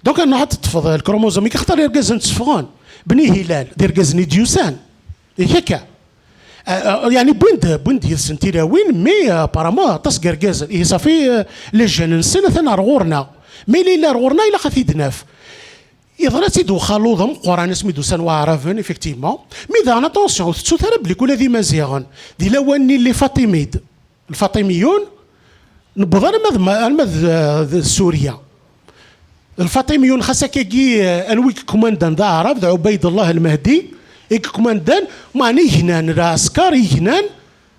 Donc, ad nruḥ ad teṭṭfeḍ le chromosome Y, axaṭer irgazen tteffɣen. Bni Hilal, d irgazen i d-yusan. Yak akka. Euh, euh, yeɛni, wwin-d, wwin-d yid-sen tilawin, mais, euh, apparemment, aṭas n yergazen. Ihi, safi, euh, les gènes-nsen atan ar ɣur-neɣ. Ma yella yella ar ɣur-neɣ, ilaq ad t-id-naf. Yeḍra-tt-id uxaluḍ ameqqran asmi d-usan Waɛraben, effectivement. Mi daɣen, attention, ur tettut ara belli ula d Imaziɣen, di lawan-nni n les Fatimides, Lfaṭimiyun, newweḍ arma d, arma d, d Surya. Lfaṭimiyun, xas akkagi, eh, anwa i yekkumandan d Aɛrab, d Ubaydullah Lmehdi i yekkumandan, meɛna ignan, lɛesker, ignan,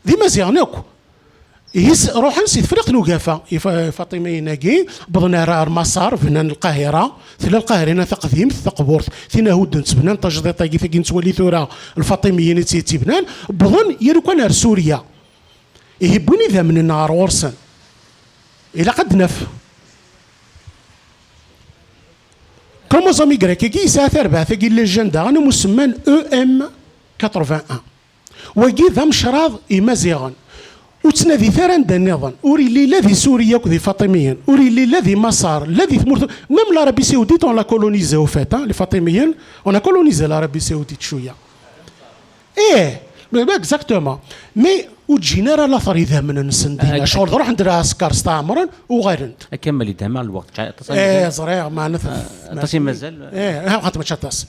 d Imaziɣen akk. Ihi s-, ruḥen si Tefriqt n Ugafa, Ifa-, Ifaṭimiyen-agi, wwḍen ar, ar Maṣer, bnan Lqahira, tella Lqahira-nni taqdimt, taqburt, tin ahudden ttebnan tajdiṭ-agi, tagi nettwali tura, Lfaṭimiyen i tt-, i tt-ibnan, wwḍen yalukan ar Surya. Ihi wwin idammen-nneɣ ɣer ɣur-sen. Ilaq ad d-naf. Chromosome Y-agi yesɛa tarbaɛt-agi n lejjan daɣen imusemman E M quatre-vingt-un. Wagi d amecraḍ Imaziɣen. Ur ttnadit ara anda nniḍen. Ur illi la di Suriya akked Ifaṭimiyen. Ur illi la di Maṣer, la di tmurt. Même l'Arabie Saoudite, on l'a colonisé, au fait, hein, les Fatimiyens, on a colonisé l'Arabie Saoudite, cwiya. Eh, mais, mais exactement. Mais ur ǧǧin ara later idammen-nsen dinna. Ah, ccɣel d ruḥen-d lɛesker, steɛmren, uɣalen-d. Akka ma li dehmeɣ lweqt, aṭas ay Eh, mazal. Ẓriɣ, meɛna t-, Ah, aṭas ay mazal. Eh, ah, xaṭi mačči aṭas.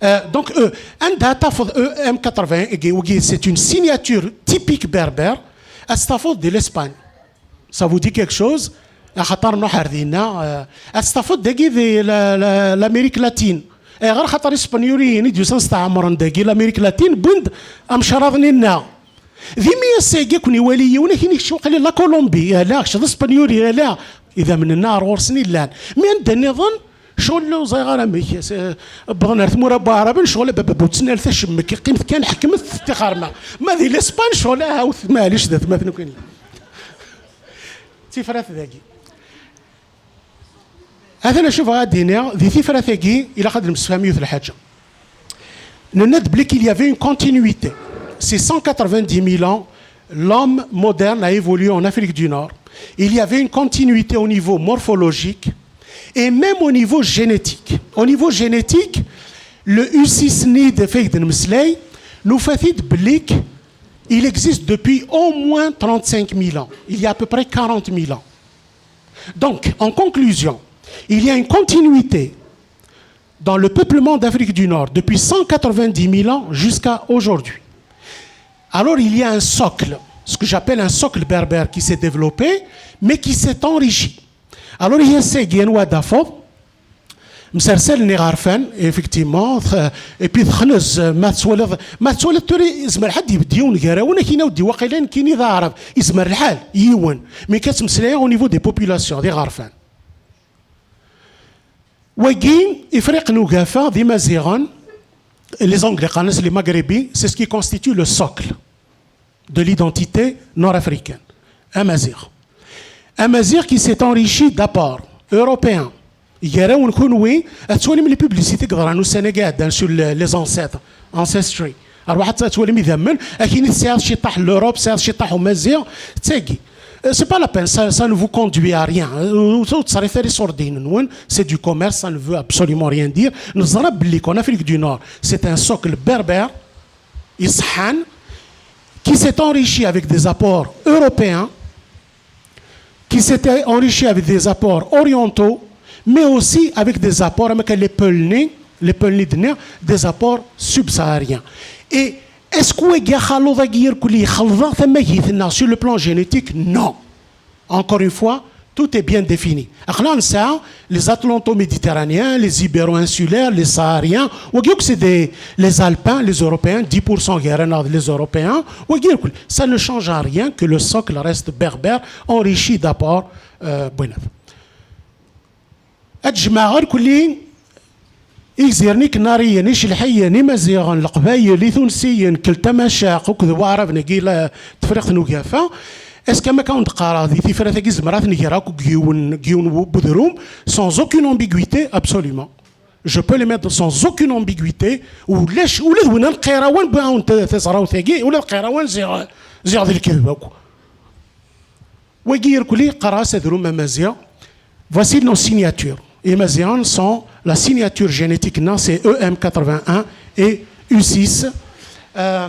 Euh, donc, euh, anda tafeḍ E M quatre-vingts, wagi, c'est une signature typique berbère, ad tafeḍ di l'Espagne. Ça vous dit quelque chose? Axaṭer nruḥ ar dinna, euh, ad tafeḍ dagi di la, la, l'Amérique latine. Ayɣer? Xaṭer Ispenyuliyen i d-yusan steɛmren dagi l'Amérique latine, wwin-d amecraḍ-nni-nneɣ. Di mi ass-agi ad ken-iwali yiwen, ad k-yini kečč waqila la Colombie, ala, kečč d Aspenyuli, ala, idammen-nneɣ ar ɣur-sen i llan. Mi anda nniḍen, ccɣel ur ẓriɣ ara amek, s-, wwḍen ar tmura n Waɛraben, ccɣel a baba bu ttnal tacemmek, iqqim-d kan ḥekmet tiɣerma. Ma di l'Espagne, ccɣel, ah, awt, maɛlic, d atmaten akk i nella. Tifrat dagi. Atan acu bɣiɣ ad d-iniɣ, di tifrat-agi, ilaq ad nemsefham yiwet lḥaǧa. Nenna-d belli qu'il y avait une continuité. Ces cent quatre-vingt-dix mille ans, l'homme moderne a évolué en Afrique du Nord. Il y avait une continuité au niveau morphologique et même au niveau génétique. Au niveau génétique, le U six nni d fake de Mslay, nufa-t-id belli il existe depuis au moins trente-cinq mille ans. Il y a à peu près quarante mille ans. Donc, en conclusion, il y a une continuité dans le peuplement d'Afrique du Nord depuis cent quatre-vingt-dix mille ans jusqu'à aujourd'hui. Alors, il y a un socle, ce que j'appelle un socle berbère qui s'est développé, mais qui s'est enrichi. Alors, il y a ce qui est Msersalen iɣerfan, effectivement, et puis texnez, ma tettwaliḍ, ma tettwaliḍ tura, yezmer ḥedd ibedd yiwen gar-awen, ad k-yini waqila nekkini d aɛrab, yezmer lḥal, yiwen, mais kan ttmeslayeɣ au niveau des populations, d iɣerfan. Wagi, Ifriqen Ugafa, d Imaziɣen, les Anglais qqaren-as les Maghrébis, c'est ce qui constitue le socle de l'identité nord-africaine. Amaziɣ. Amaziɣ qui s'est enrichi d'apports européens. Gar-awen kunwi, ad twalim les publicités i yeḍran ussan-agi iɛeddan sur le-, les ancêtres, ancestry. Arwaḥ ad twalim idammen, akini tesɛiḍ ciṭaḥ l'Europe, tesɛiḍ ciṭaḥ umaziɣ, d tagi. Euh, c'est pas la peine, ça, ça ne vous conduit à rien. Euh, ur tettṣerrif ara iṣurdiyen-nwen, c'est du commerce, ça ne veut absolument rien dire. Neẓra belli qu'en Afrique du Nord, c'est un socle berbère, iṣeḥḥan, qui s'est enrichi avec des apports européens, qui s'est enrichi avec des apports orientaux, mais aussi avec des apports, am les Pelni, les Pelni d-nniɣ, des apports subsahariens. Et est-ce que wagi axaluḍ-agi irkelli yexleḍ tamagit-nneɣ sur le plan génétique? Non. Encore une fois, tout est bien défini. Aql-aɣ nesɛa les atlanto-méditerranéens, les ibéro-insulaires, les sahariens, wagi akk c'est des, les alpins, les européens, dix pour cent gar-aneɣ d les européens, wagi akk, ça ne change en rien que le socle reste berbère, enrichi d'apports, euh, n winat. Ad jemɛeɣ irkelli Igziren, ikenariyen, icelḥiyen, imaziɣen, leqbayel, itunsiyen, kel tamacaq, akked waɛraben-agi la Tefriqt n Ugafa, est-ce que am akka wen-d-qqareɣ di tifrat-agi zemreɣ ad ten-greɣ akk deg yiwen, deg yiwen w-, wedrum, sans aucune ambiguïté, absolument. Je peux les mettre sans aucune ambiguïté, ulac, ula d win am Qirawan, wwiɣ-awen ta-, taẓrawt-agi, ula d Qirawan ziɣ, ziɣ d lekdeb akk. Wagi irkelli qqareɣ-as adrum amaziɣ. Voici nos signatures. Imaziɣen sont, la signature génétique-nneɣ, c'est E M quatre-vingt-un et U six. Euh,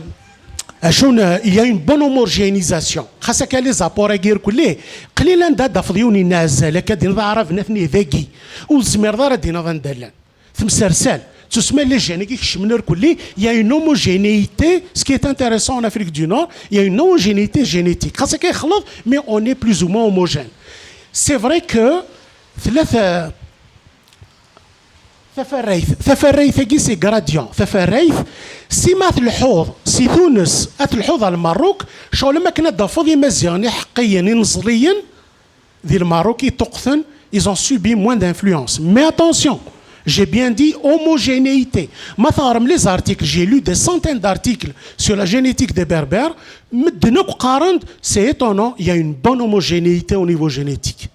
acu n-, il y a une bonne homogénéisation. Xas akka les apports-agi irkelli, qlil anda ad d-tafeḍ yiwen yenna azal, akka d-tiniḍ aɛraben atni dagi. Ur tezmireḍ ara ad d-tiniḍ anda llan. temsersal. Tusma les gènes-agi kecmen irkelli, il y a une homogénéité. Ce qui est intéressant en Afrique du Nord, il y a une homogénéité génétique. Xas akka yexleḍ, mais on est plus ou moins homogène. C'est vrai que tella ta- tafarrayt, tafarrayt-agi c'est gradient. Tafarrayt, si ma tleḥḥuḍ si Tunes, ad tleḥḥuḍ ar Lmerruk, ccɣel am akken ad d-tafeḍ Imaziɣen iḥeqqiyen, ineẓliyen, di Lmerruk iṭuqten, ils ont subi moins d'influence. Mais attention, j'ai bien dit homogénéité. Ma teɣrem les articles, j'ai lu des centaines d'articles sur la génétique des Berbères. Medden akk qqaren-d, c'est étonnant, il y a une bonne homogénéité au niveau génétique.